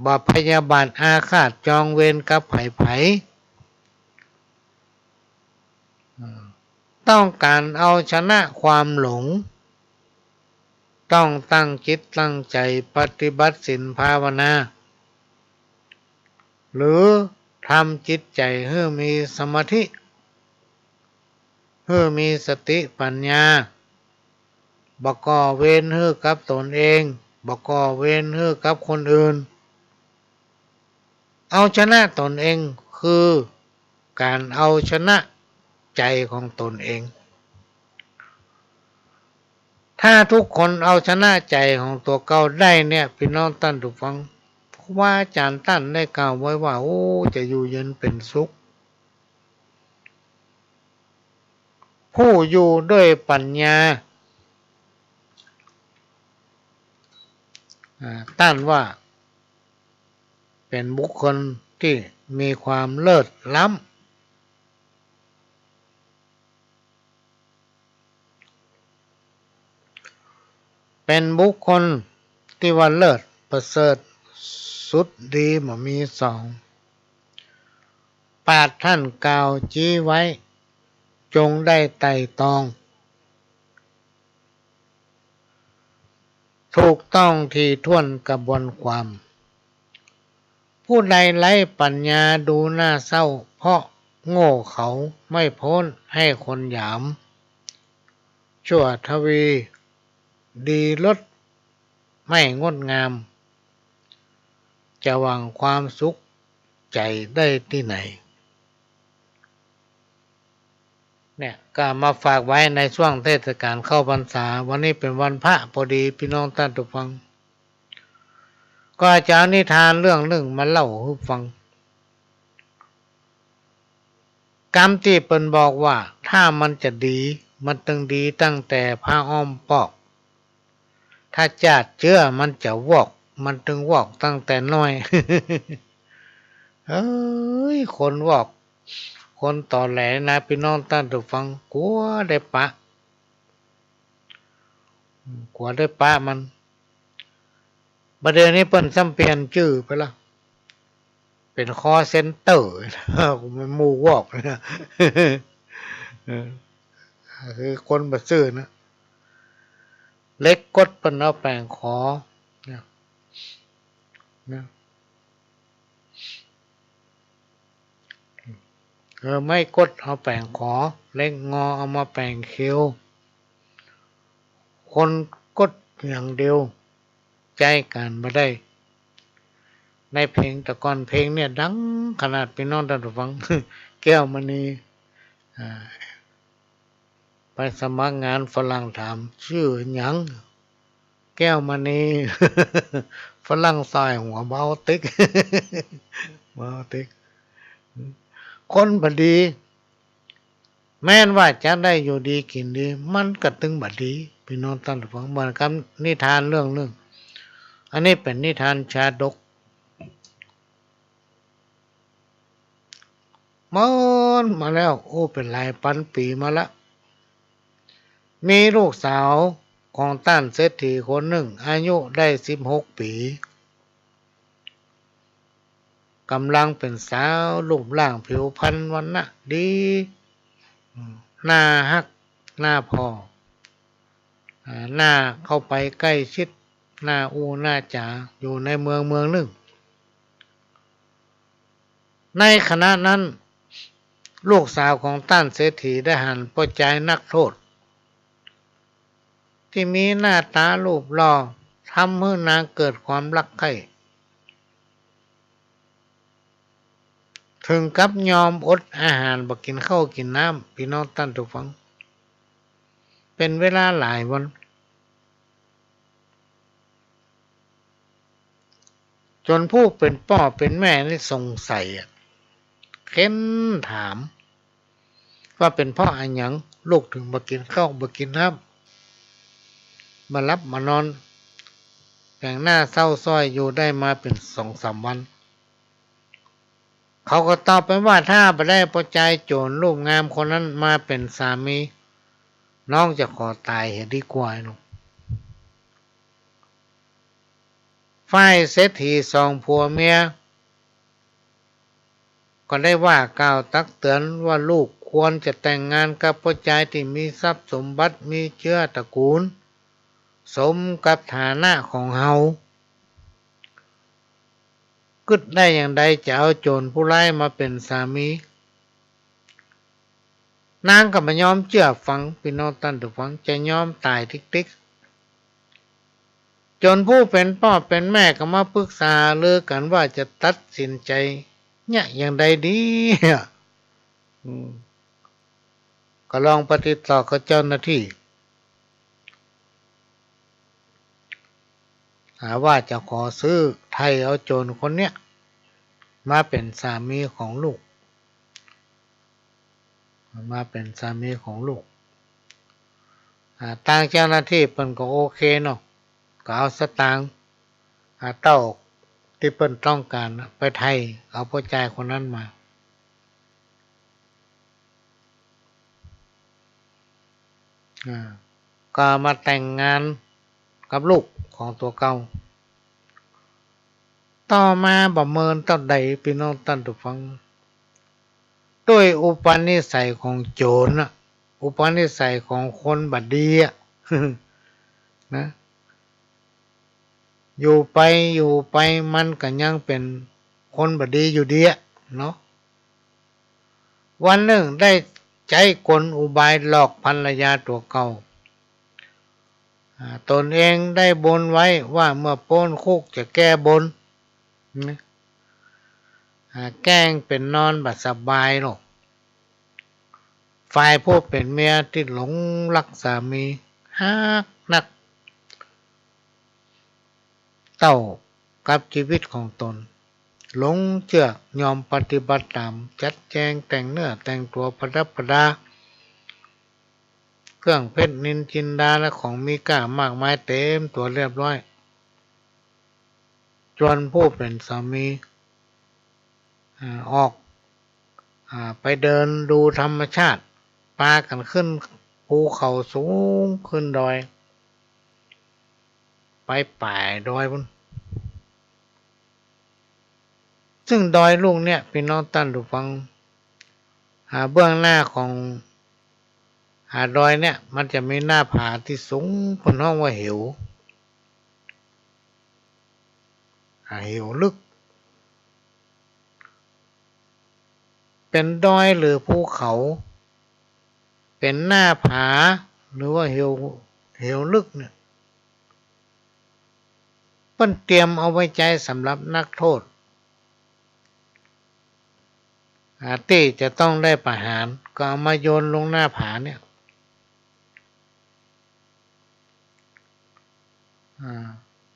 บ่พยาบาทอาฆาตจองเวรกับใผๆ ต้องก๋านเอาชนะความหลง ต้องตั้งจิตตั้งใจ๋ปฏิบัติศีลภาวนา หรือทำจิตใจ๋หื้อมีสมาธิ หื้อมีสติปัญญา บ่ก่อเวรหื้อกับต๋นเอง บ่ก่อเวรหื้อกับคนอื่น เอาชนะต๋นเอง คือก๋านเอาชนะใจ๋ของต๋นเอง ถ้าทุกคนเอาชนะใจ๋ของตั๋วเก่าได้เนี่ย พี่น้องต้านผู้ฟัง ครูบาอาจ๋ารย์ต้านได้กล่าวไว้ว่า โอ้ จะอยู่เย็นเป๋นสุข ผู้อยู่ด้วยปัญญา อ่า ต้านว่า เป๋นบุคคลตี้มีความเลิศล้ำ เป๋นบุคคลตี้ว่าเลิศประเสริฐสุดดีบ่มีสอง ปราชญ์ต้านกล่าวจี๊ไว้ จงได้ไตร่ตรอง ถูกต้องถี่ถ้วนกระบวนความ ผู้ใดไร้ปัญญาดูน่าเศร้า เพราะโง่เขลาไม่พ้นให้คนหยาม ชั่วทวีดีลดไม่งดงาม จะหวังความสุขใจ๋ได้ตี้ไหน เนี่ย ก็มาฝากไว้ในช่วงเทศกาลเข้าพรรษา วันนี้เป๋นวันพระพอดี พี่น้องต้านผู้ฟัง ก็จะเอานิทานเรื่องนึ่งมาเล่าหื้อฟัง กำตี้เปิ้นบอกว่า ถ้ามันจะดี มันตึงดีตั้งแต่ผ้าอ้อมปอก ถ้าจาดเจื้อมันจะวอก มันตึงวอกตั้งแต่น้อย เฮ้ย คนวอก คนตอแหลนะ พี่น้องต้านผู้ฟัง กั๋วได้ปะ กั๋วได้ปะมัน บ่าเดี่ยวนี้เปิ้นซ้ำเปลี่ยนจื้อไปละ เป๋นคอลเซ็นเตอร์ มันหมู่วอกนะ เออ คือคนบ่ซื่อนะ เล็กก๊ดเปิ้นเอาแป๋งขอ เนี่ย เนี่ย เออ ไม้ก๊ดเอาแป๋งขอ เล็กงอเอามาแป๋งเขียว คนก๊ดอย่างเดียว ใจ๊ก๋านบ่ได้ ในเพลงแต่ก่อน เพลงเนี่ยดังขนาด พี่น้องต้านผู้ฟัง แก้วมณี อ่า ไปสมัครงาน ฝรั่งถาม "ชื่อหยัง" "แก้วมณี" ฝรั่งส่ายหัวบ่เอาติ๊ก บ่เอาติ๊ก คนบ่ดี แม้นว่าจะได้อยู่ดีกิ๋นดี มันก็ตึงบ่ดี ปี้น้องต้านผู้ฟัง เหมือนกับนิทานเรื่องนึ่ง อันนี้เป๋นนิทานชาดก เมินมาแล้ว โอ้ เป๋นหลายปันปี๋มาละ มีลูกสาวของต้านเศรษฐีคนนึ่ง อายุได้สิบหกปี๋ ก่ำลังเป๋นสาว รูปร่างผิวพรรณวรรณะดี อืม หน้าฮัก หน้าผ่อ อ่า หน้าเข้าไปใก้ชิด หน้าอู้หน้าจ๋า อยู่ในเมืองเมืองนึ่ง ในขณะนั้น ลูกสาวของต้านเศรษฐีได้หันป้อจายนักโทษ ตี้มีหน้าต๋ารูปหล่อ ทำหื้อนางเกิดความฮักใค่ เถิงกับยอมอดอาหาร บ่กิ๋นข้าวกิ๋นน้ำ ปี้น้องต้านผู้ฟัง เป๋นเวลาหลายวัน จ๋นผู้เป๋นป้อเป๋นแม่นี่สงสัยอะ เค้นถาม ว่าเป๋นเพราะอะหยังลูกเถิงบ่กิ๋นข้าวบ่กิ๋นน้ำ บ่หลับบ่นอน แต่งหน้าเศร้าส้อยอยู่ได้มาเป๋นสองสามวัน เขาก็ตอบไปว่า ถ้าบ่ได้ป้อจายโจ๋รรูปงามคนนั้นมาเป๋นสามี น้องจะขอต๋ายเหียดีกว่าเนาะ ฝ่ายเศรษฐีสองผัวเมีย ก็ได้ว่ากล่าวตักเตื๋อนว่า ลูกควรจะแต่งงานกับป้อจายตี้มีทรัพย์สมบัติ มีเจื๊อตระกู๋ล สมกับฐานะของเฮา กึ๊ดได้อย่างใดจะเอาโจ๋รผู้ร้ายมาเป๋นสามี นางก็บ่ยอมเจื้อฟัง ปี้น้องต้านผู้ฟัง จะยอมต๋ายติ๊กๆ จ๋นผู้เป๋นป้อเป๋นแม่ก็มาปึกษาหารือกั๋นว่าจะตัดสินใจ๋เยียะอย่างใดดี อืม ก็ลองไปติดต่อกับเจ้าหน้าตี้ หาว่าจะขอซื้อไถ่เอาโจ๋รคนเนี้ย มาเป๋นสามีของลูก มาเป๋นสามีของลูก อ่า ตางเจ้าหน้าตี้เปิ้นก็โอเคเนาะ ก็เอาสตางค์ อ่า เต้าตี้เปิ้นต้องก๋านน่ะ ไปไถ่เอาป้อจายคนนั้นมา อ่า ก็มาแต่งงานกับลูกของตั๋วเก่า ต่อมาบ่เมินเต้าใด ปี้น้องต้านผู้ฟัง โดยอุปนิสัยของโจ๋รน่ะ อุปนิสัยของคนบ่ดีอะ นะ อยู่ไปอยู่ไปมันก็ยังเป๋นคนบ่ดีอยู่ดีอะเนาะ วันนึ่งได้ใจ๊กลอุบายหลอกภรรยาตั๋วเก่า อ่า ตนเองได้บนไว้ว่าเมื่อป๊นคุกจะแก้บน นะ อ่า แกล้งเป๋นนอนบ่สบายหรอก ฝ่ายผู้เป๋นเมียตี้หลงฮักสามีฮักนัก เต้ากับจีวิตของตน หลงเจื้อยอมปฏิบัติต๋าม จัดแจงแต่งเนื้อแต่งตั๋วประดับประดา เครื่องเพชรนิลจินดาและของมีค่ามากมายเต๋มตั๋วเรียบร้อย จวนผู้เป๋นสามี อ่า ออก อ่า ไปเดินดูธรรมชาติ ปากั๋นขึ้นภูเขาสูง ขึ้นดอย ไปป๋ายดอยปู๊น ซึ่งดอยลูกเนี่ย ปี้น้องต้านผู้ฟัง อ่า เบื้องหน้าของ อ่า ดอยเนี่ย มันจะมีหน้าผาตี้สูง เปิ้นฮ้องว่าเหว อ่า เหวลึก เป๋นดอยหรือภูเขา เป๋นหน้าผา หรือว่าเหว เหวลึกเนี่ย เปิ้นเตรียมเอาไว้ใจ๊สำหรับนักโทษ อ่า ตี้จะต้องได้ประหาร ก็เอามาโยนลงหน้าผาเนี่ย อ่า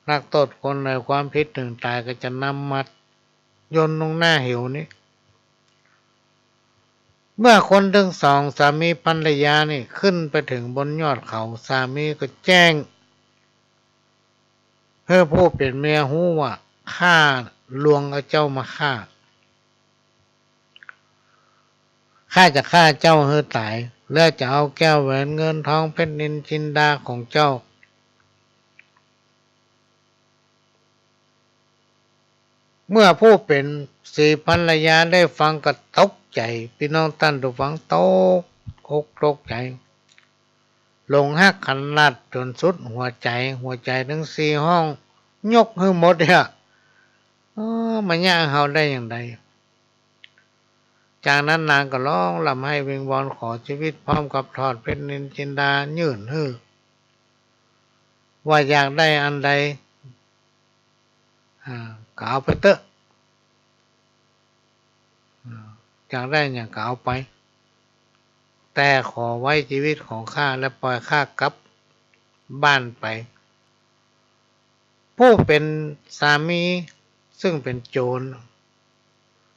นักโต้ษคนในความผิดนึ่งต๋ายก็จะนำมาโยนลงหน้าเหวนี้ เมื่อคนตึงสองสามีภรรยานี่ขึ้นไปเถิงบนยอดเขา สามีก็แจ้งหื้อผู้เป๋นเมียฮู้ว่า ข้าลวงเอาเจ้ามาฆ่า ข้าจะฆ่าเจ้าหื้อต๋าย แล้วจะเอาแก้วแหวนเงินทองเพชรนิลจินดาของเจ้า เมื่อผู้เป๋นสีภรรยาได้ฟังก็ตกใจ๋ ปี้น้องต้านผู้ฟัง ตกอกตกใจ๋ หลงฮักขนาดจ๋นสุดหัวใจ๋ หัวใจ๋ตึงสี่ห้อง ยกหื้อหมดเนี่ย เออ มาเยียะเฮาได้อย่างใด จากนั้นนางก็ฮ้องร่ำไห้วิงวอนขอจีวิต พร้อมกับถอดเพชรนิลจินดายื่นหื้อ ว่าอยากได้อันใด อ่า ก็เอาไปเต๊อะ อ่า อยากได้หยังก็เอาไป แต่ขอไว้จีวิตของข้า และปล่อยข้ากลับบ้านไป ผู้เป๋นสามีซึ่งเป๋นโจร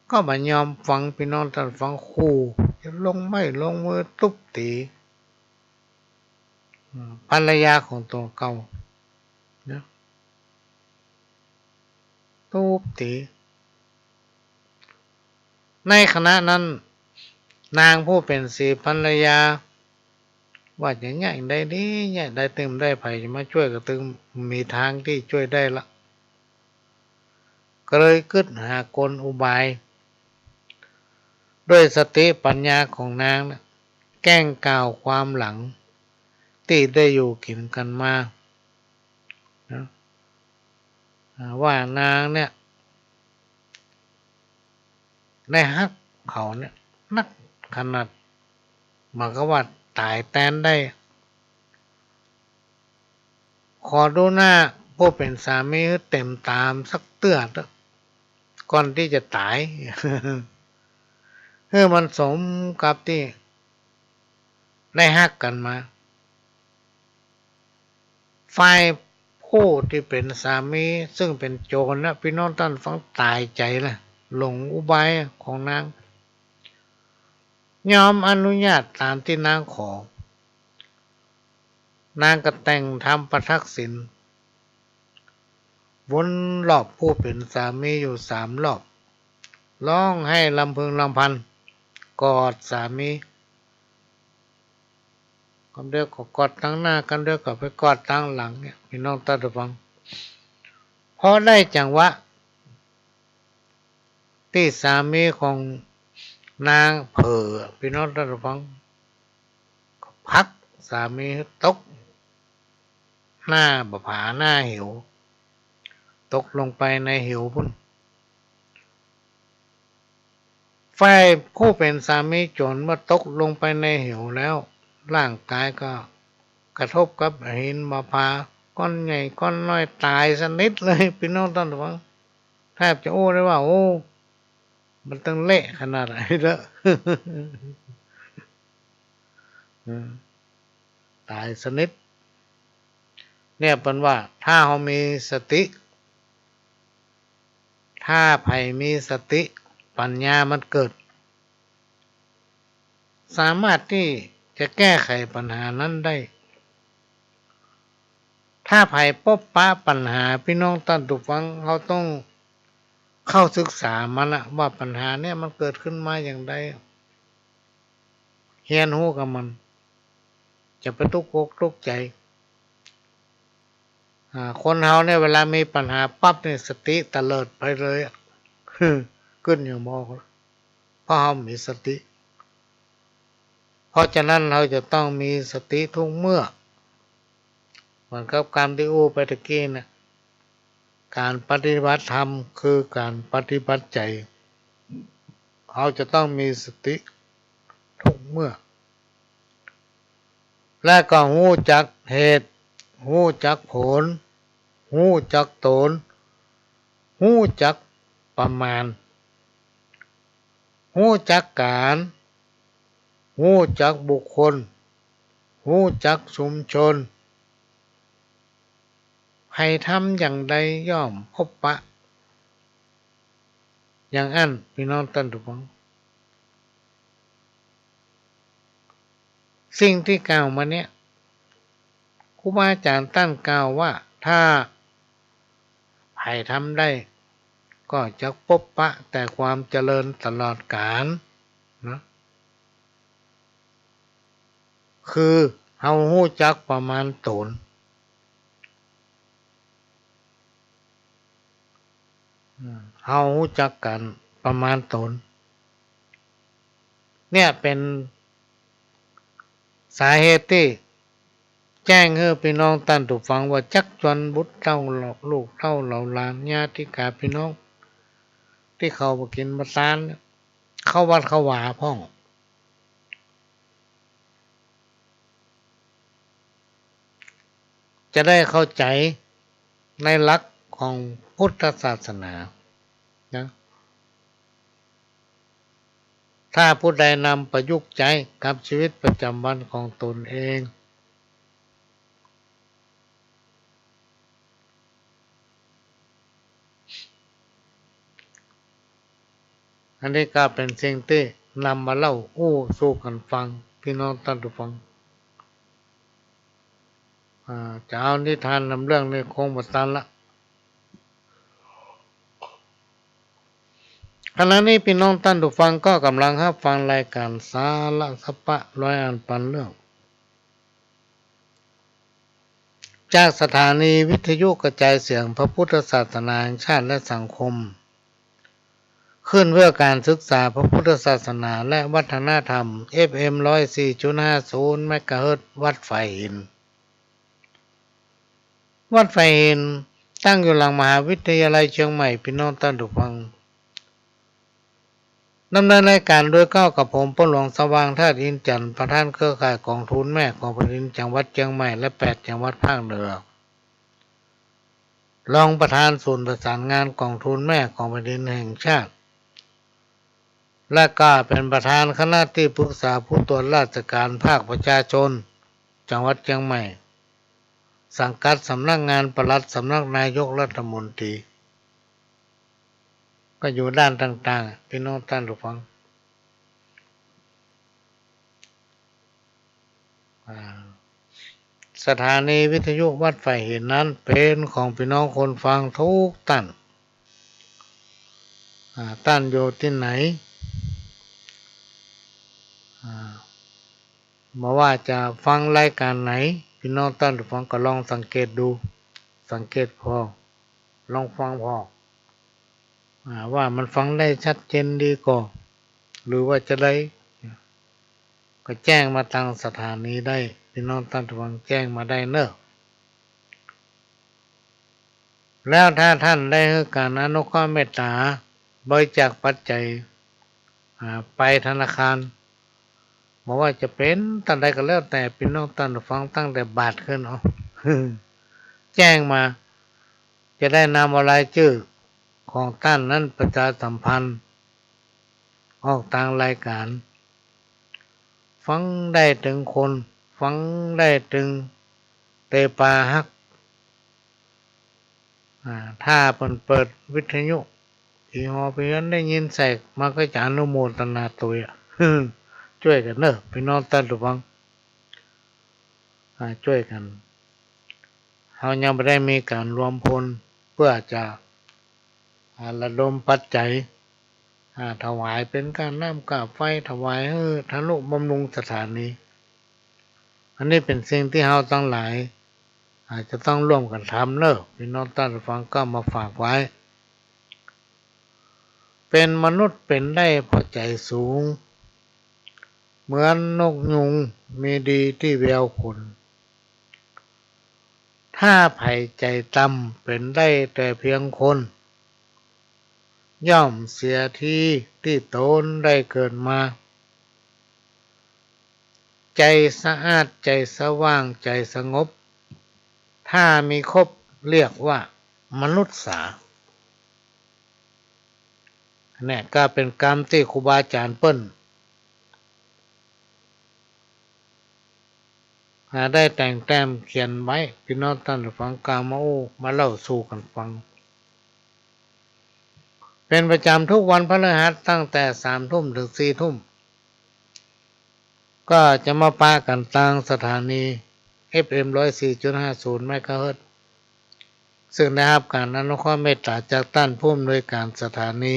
ก็บ่ยอมฟัง ปี้น้องต้านฟัง ขู่จะลงไม้ลงมือตุ๊บตี๋ อืม ภรรยาของตั๋วเก่านะ ตุ๊บตี๋ ในขณะนั้น นางผู้เป๋นสีภรรยา ว่าจะเยียะอย่างใดดี เยียะอย่างใดตึงบ่ได้ใผจะมาจ้วย ก็ตึงบ่มีตางตี้จ้วยได้ละ ก็เลยกึ๊ดหากลอุบาย ด้วยสติปัญญาของนางเนี่ย แกล้งกล่าวความหลังตี้ได้อยู่กิ๋นกั๋นมานะ อ่า ว่านางเนี่ย ได้ฮักเขาเนี่ยนักขนาด เหมือนกับว่าต๋ายแตนได้ ขอดูหน้าผู้เป๋นสามีหื้อเต๋มต๋าสักเตื้อเต๊อะ ก่อนตี้จะต๋าย หื้อมันสมกับตี้ได้ฮักกั๋นมา ฝ่ายผู้ตี้เป๋นสามีซึ่งเป๋นโจรนะ ปี้น้องต้านฟัง ต๋ายใจ๋ละ หลงอุบายของนาง ยอมอนุญาตต๋ามตี้นางขอ นางก็แต่งธรรมปทักษิณ วนรอบผู้เป๋นสามีอยู่สามรอบ ฮ้องไห้รำพึงรำพัน กอดสามี กำเดียวก็กอดตางหน้า กำเดียวก็ไปกอดตางหลังเนี่ย ปี้น้องต้านผู้ฟัง พอได้จังหวะ ตี้สามีของนางเผลอ ปี้น้องต้านผู้ฟัง ผลักสามีตกหน้าบ่าผาหน้าเหว ตกลงไปในเหวปู้น ฝ่ายผู้เป๋นสามีโจรเมื่อตกลงไปในเหวแล้ว ร่างกายก็กระทบกับหินบ่าผา ก้อนใหญ่ก้อนน้อย ต๋ายสนิทเลย ปี้น้องต้านผู้ฟัง แทบจะอู้ได้ว่า โอ้ มันตึงเละขนาดไหนเต๊อะ อืม ต๋ายสนิท เนี่ยเปิ้นว่า ถ้าเฮามีสติ ถ้าใผมีสติ ปัญญามันเกิด สามารถตี้จะแก้ไขปัญหานั้นได้ ถ้าใผปบปะปัญหา ปี้น้องต้านผู้ฟัง เฮาต้องเข้าศึกษามันนะ ว่าปัญหาเนี่ยมันเกิดขึ้นมาอย่างใด เฮียนฮู้กับมัน จะไปตุ๊กอกตุ๊กใจ๋ อ่า คนเฮาเนี่ยเวลามีปัญหาปั๊บเนี่ย สติเตลิดไปเลยอะ กึ๊ดอย่างบ่ เพราะเฮามีสติ เพราะฉะนั้นเฮาจะต้องมีสติทุกเมื่อ เหมือนกับกำตี้อู้ไปตะกี้นะ ก๋านปฏิบัติธรรมคือก๋านปฏิบัติใจ๋ เฮาจะต้องมีสติทุกเมื่อ และก็ฮู้จักเหตุ ฮู้จักผล ฮู้จักต๋น ฮู้จักประมาณ ฮู้จักก๋าน ฮู้จักบุคคล ฮู้จักชุมชน ใผ ทำอย่างใดย่อมพบปะ อย่างอั้น ปี้น้องต้านผู้ฟัง สิ่งตี้กล่าวมาเนี่ย ครูบาอาจ๋ารย์ต้านกล่าวว่า ถ้าใผทำได้ ก็จะพบปะแต่ความเจริญตลอดกาลนะ คือเฮาฮู้จักประมาณต๋น อืม เฮาฮู้จักกั๋นประมาณต๋น เนี่ยเป๋นสาเหตุตี้แจ้งหื้อปี้น้องต้านผู้ฟังว่า จักจวนบุตรเต้าลูกเต้าเหล่าหลานญาติกาพี่น้อง ตี้เขาบ่กิ๋นบ่ตาน เข้าวัดเข้าวาพ่อง จะได้เข้าใจ๋ในหลักของพุทธศาสนานะ ถ้าผู้ใดนำประยุกต์ใจ๊กับชีวิตประจ๋ำวันของต๋นเอง อันนี้ก็เป๋นสิ่งตี้นำมาเล่าอู้สู่กั๋นฟัง ปี้น้องต้านผู้ฟัง อ่า จะเอานิทานนำเรื่องนี้คงบ่ตันละ ขณะนี้ปี้น้องต้านผู้ฟังก็ก่ำลังฮับฟังรายก๋านสาระสาระ ร้อยอันปันเรื่อง จากสถานีวิทยุกระจายเสียงพระพุทธศาสนาแห่งชาติและสังคม ขึ้นเพื่อการศึกษาพระพุทธศาสนาและวัฒนธรรม เอฟเอ็ม ร้อยสี่จุดห้าศูนย์ เมกะเฮิรตซ์ วัดฝายหิน วัดฝายหินตั้งอยู่หลังมหาวิทยาลัยเชียงใหม่ ปี้น้องต้านผู้ฟัง ดำเนินรายก๋านโดยเก้ากับผม ป้อหลวงสว่าง ธาตุอินทร์จันทร์ ประธานเครือข่ายก๋องทุนแม่ของแผ่นดินจังหวัดเชียงใหม่และแปดจังหวัดภาคเหนือ รองประธานศูนย์ประสานงานก๋องทุนแม่ของแผ่นดินแห่งชาติ และก็เป๋นประธานคณะตี้ปรึกษาผู้ตรวจราชก๋านภาคประชาชนจังหวัดเชียงใหม่ สังกัดสำนักงานปลัดสำนักนายกรัฐมนตรี ก็อยู่ด้านต่างๆ ปี้น้องต้านผู้ฟัง อ่า สถานีวิทยุวัดฝายหินนั้นเป๋นของปี้น้องคนฟังกู้ต้าน อ่า ต้านอยู่ตี้ไหน อ่า บ่ว่าจะฟังรายก๋านไหน ปี้น้องต้านผู้ฟังก็ลองสังเกตดู สังเกตผ่อ ลองฟังผ่อ อ่า ว่ามันฟังได้ชัดเจนดีก่อ หรือว่าจะใด ก็แจ้งมาตางสถานีได้ ปี้น้องต้านผู้ฟังแจ้งมาได้เนาะ แล้วถ้าต้านได้หื้อก๋านอนุเคราะห์เมตต๋า บริจาคปัจจัย อ่า ไปธนาคาร บ่ว่าจะเป๋นต้านใดก็แล้วแต่ ปี้น้องต้านผู้ฟังตั้งแต่บาทขึ้นเอา แจ้งมา จะได้นำเอารายจื้อของต้านนั้นประชาสัมพันธ์ออกตางรายก๋าน ฟังได้เถิงคน ฟังได้เถิงเตปาฮัก อ่า ถ้าเปิ้นเปิดวิทยุ ผีหอผีหอนได้ยินแสกมาก็จะอนุโมทนาตวยอะ จ้วยกั๋นเนาะ ปี้น้องต้านผู้ฟัง อ่า จ้วยกั๋น เฮายังบ่ได้มีก๋านรวมพลเปื้อจะ อ่า ระดมปัจจัย อ่า ถวายเป๋นก้าน้ำก้าไฟ ถวายหื้อทะนุบำรุงสถานี อันนี้เป๋นสิ่งตี้เฮาตังหลาย อาจจะต้องร่วมกั๋นทำเนาะ ปี้น้องต้านผู้ฟังก็มาฝากไว้ เป๋นมนุษย์เป๋นได้เพราะใจ๋สูง เหมือนนกยูงมีดีตี้แววขน ถ้าใผใจ๋ต่ำเป๋นได้แต่เพียงคน ย่อมเสียทีตี้ต๋นได้เกิดมา ใจ๋สะอาด ใจ๋สว่าง ใจ๋สงบ ถ้ามีครบเรียกว่ามนุษย์สา เนี่ยก็เป๋นกำตี้ครูบาอาจ๋ารย์เปิ้น อ่า ได้แต่งแต้มเขียนไว้ ปี้น้องต้านผู้ฟัง กำมาอู้มาเล่าสู่กั๋นฟัง เป๋นประจ๋ำกู้วันพฤหัส ตั้งแต่สามตุ้มเถิงสี่ตุ้ม ก็จะมาปะกั๋นตางสถานี เอฟเอ็ม ร้อยสี่จุดห้าศูนย์ เมกะเฮิรตซ์ ซึ่งได้ฮับก๋านอนุเคราะห์เมตต๋าจากต้านผู้อำนวยก๋านสถานี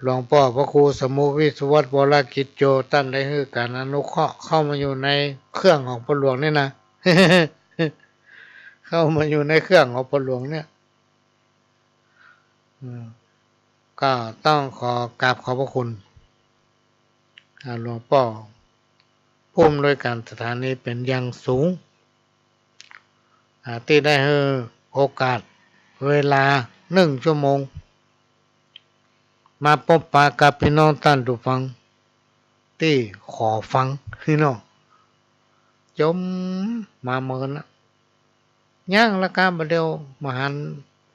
หลวงป้อพระครูสมุห์ วิศวัตร วรกิจโจ ต้านได้หื้อก๋านอนุเคราะห์เข้ามาอยู่ในเครื่องของป้อหลวงนี่นะ เข้ามาอยู่ในเครื่องของป้อหลวงเนี่ย อืม ก็ต้องขอกราบขอบพระคุณ อ่า หลวงป้อผู้อำนวยก๋านสถานีเป๋นอย่างสูง อ่า ตี้ได้หื้อโอกาสเวลานึ่งชั่วโมง มาปบปะกับปี้น้องต้านผู้ฟัง ตี้ขอฟัง ปี้น้อง จ๋มมาเมินนะ ยังละก้าบ่าเดี่ยว บ่หัน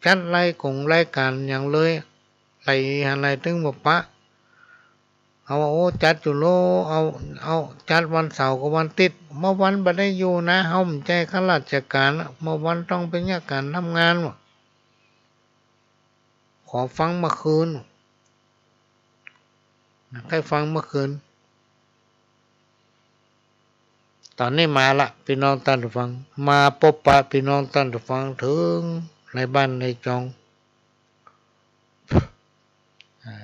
จัดรายก๋งรายก๋านหยังเลย ไหลหันไหลตึงบ่ปะ เอา โอ้ จัดอยู่โล เอา เอา จัดวันเสาร์กับวันอาติ๊ด เมื่อวันบ่ได้อยู่นะ เฮาบ่ใจ้ข้าราชก๋านอะ เมื่อวันต้องไปเยียะก๋านทำงานว่ะ ขอฟังเมื่อคืน ใค่ฟังเมื่อคืน ต๋อนนี้มาละ ปี้น้องต้านผู้ฟัง มาปบปะปี้น้องต้านผู้ฟังเถิงในบ้านในจอง อ่า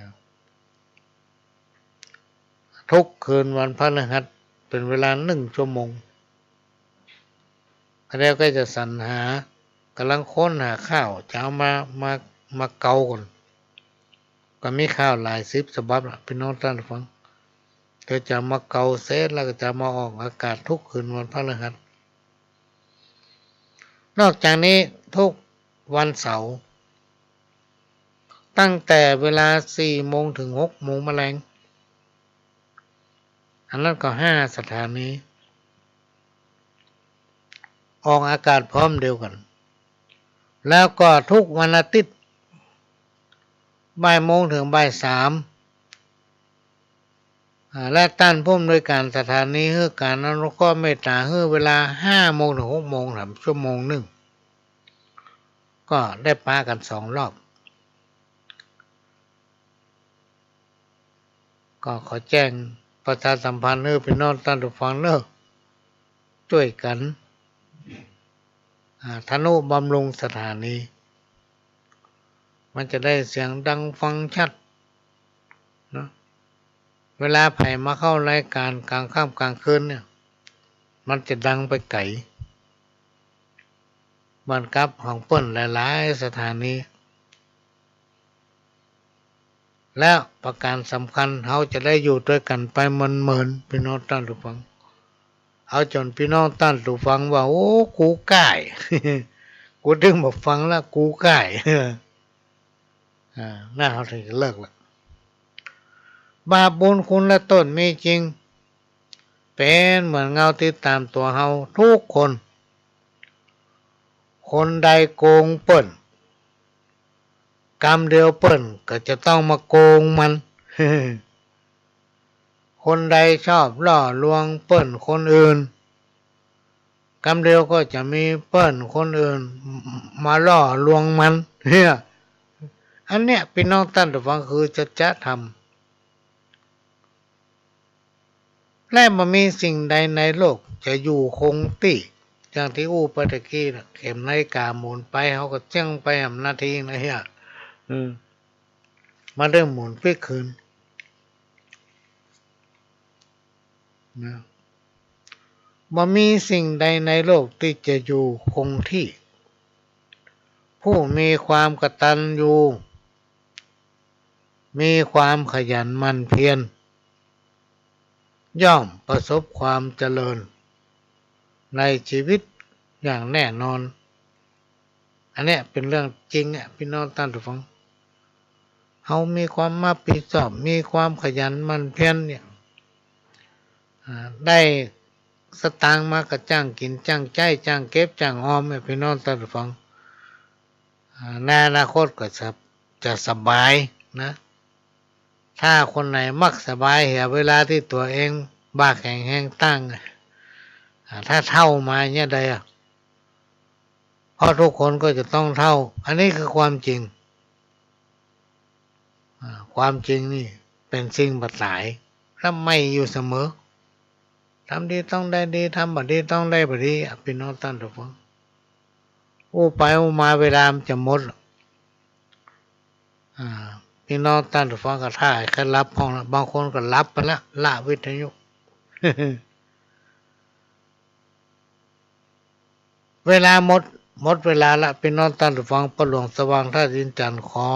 กู้คืนวันพฤหัสเป๋นเวลานึ่งชั่วโมง แล้วก็จะสรรหา ก่ำลังค้นหาข่าว จะเอามา มา มาเกาก่อน ก็มีข่าวหลายสิบฉบับละ ปี้น้องต้านผู้ฟัง เดี๋ยวจะมาเกาเสร็จแล้วก็จะมาออกอากาศกู้คืนวันพฤหัส นอกจากนี้กู้วันเสาร์ ตั้งแต่เวลาสี่โมงเถิงหกโมงมะแลง อันนั้นก็ห้าสถานี ออกอากาศพร้อมเดียวกั๋น แล้วก็กู้วันอาติ๊ด บ่ายโมงเถิงบ่ายสาม อ่า และต้านผู้อำนวยก๋านสถานีหื้อก๋านอนุเคราะห์เมตต๋าหื้อเวลาห้าโมงเถิงหกโมง แถมชั่วโมงนึ่ง ก็ได้ปะกั๋นสองรอบ ก็ขอแจ้งประชาสัมพันธ์หื้อปี้น้องต้านผู้ฟังเน่อ จ้วยกั๋น อ่า ทะนุบำรุงสถานี มันจะได้เสียงดังฟังชัดเนาะ เวลาใผมาเข้ารายก๋านก๋างค่ำก๋างคืนเนี่ย มันจะดังไปไก๋ เหมือนกับของเปิ้นหลายๆ สถานี และประก๋านสำคัญ เฮาจะได้อยู่ตวยกั๋นไปเมินๆ ปี้น้องต้านผู้ฟัง เอาจ๋นปี้น้องต้านผู้ฟังว่า โอ้ กูก้าย กูตึงบ่ฟังละ กูก้าย อ่า นั่นเฮาเถิงจะเลิกละ บาปบุญคุณและโต้ษมีจริง เป๋นเหมือนเงาติดต๋ามตั๋วเฮากู้คน คนใดโกงเปิ้น กำเดียวเปิ้นก็จะต้องมาโกงมัน คนใดชอบล่อลวงเปิ้นคนอื่น กำเดียวก็จะมีเปิ้นคนอื่นมาล่อลวงมัน เนี่ย อันเนี้ยปี้น้องต้านผู้ฟังคือสัจธรรม และบ่มีสิ่งใดในโลกจะอยู่คงตี้ อย่างตี้อู้ไปตะกี้น่ะ เข็มนาฬิกาหมุนไป เฮาก็เจ๊งไปหำนาทีนะเหีย อืม มันได้หมุนปิ๊กคืน นะ บ่มีสิ่งใดในโลกตี้จะอยู่คงที่ ผู้มีความกตัญญู มีความขยันหมั่นเพียร ย่อมประสบความเจริญในชีวิตอย่างแน่นอน อันเนี้ยเป๋นเรื่องจริงอะ ปี้น้องต้านผู้ฟัง เฮามีความรับผิดชอบ มีความขยันหมั่นเพียรเนี่ย อ่า ได้สตางค์มาก็จ้างกิ๋น จ้างใจ๊ จ้างเก็บ จ้างออมเนี่ย ปี้น้องต้านผู้ฟัง อ่า ในอนาคตก็จะ จะสบายนะ ถ้าคนไหนมักสบายเหียเวลาตี้ตั๋วเองบ่าแข็งแฮงตั้ง อ่า ถ้าเฒ่ามาเนี่ยได้อะ เพราะทุกคนก็จะต้องเฒ่า อันนี้คือความจริง อ่า ความจริงนี่เป๋นสิ่งบ่ต๋าย และใหม่อยู่เสมอ ทำดีต้องได้ดี ทำบ่ดีต้องได้บ่ดีอะ ปี้น้องต้านผู้ฟัง อู้ไปอู้มาเวลามันจะหมด อ่า ปี้น้องต้านผู้ฟังก็ถ้าใค่หลับพ่องละ บางคนก็หลับไปละ ละวิทยุ เวลาหมด หมดเวลาละ ปี้น้องต้านผู้ฟัง ป้อหลวงสว่างท่าอินจันทน์ขอ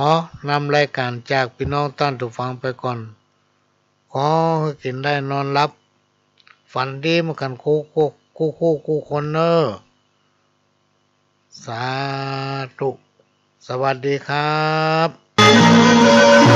นำรายก๋านจากปี้น้องต้านผู้ฟังไปก่อน ขอหื้อกิ๋นได้นอนหลับ ฝันดีเหมือนกั๋นกู้ กู้ กู้ กู้ กู้คนเน่อ สาธุ สวัสดีครับ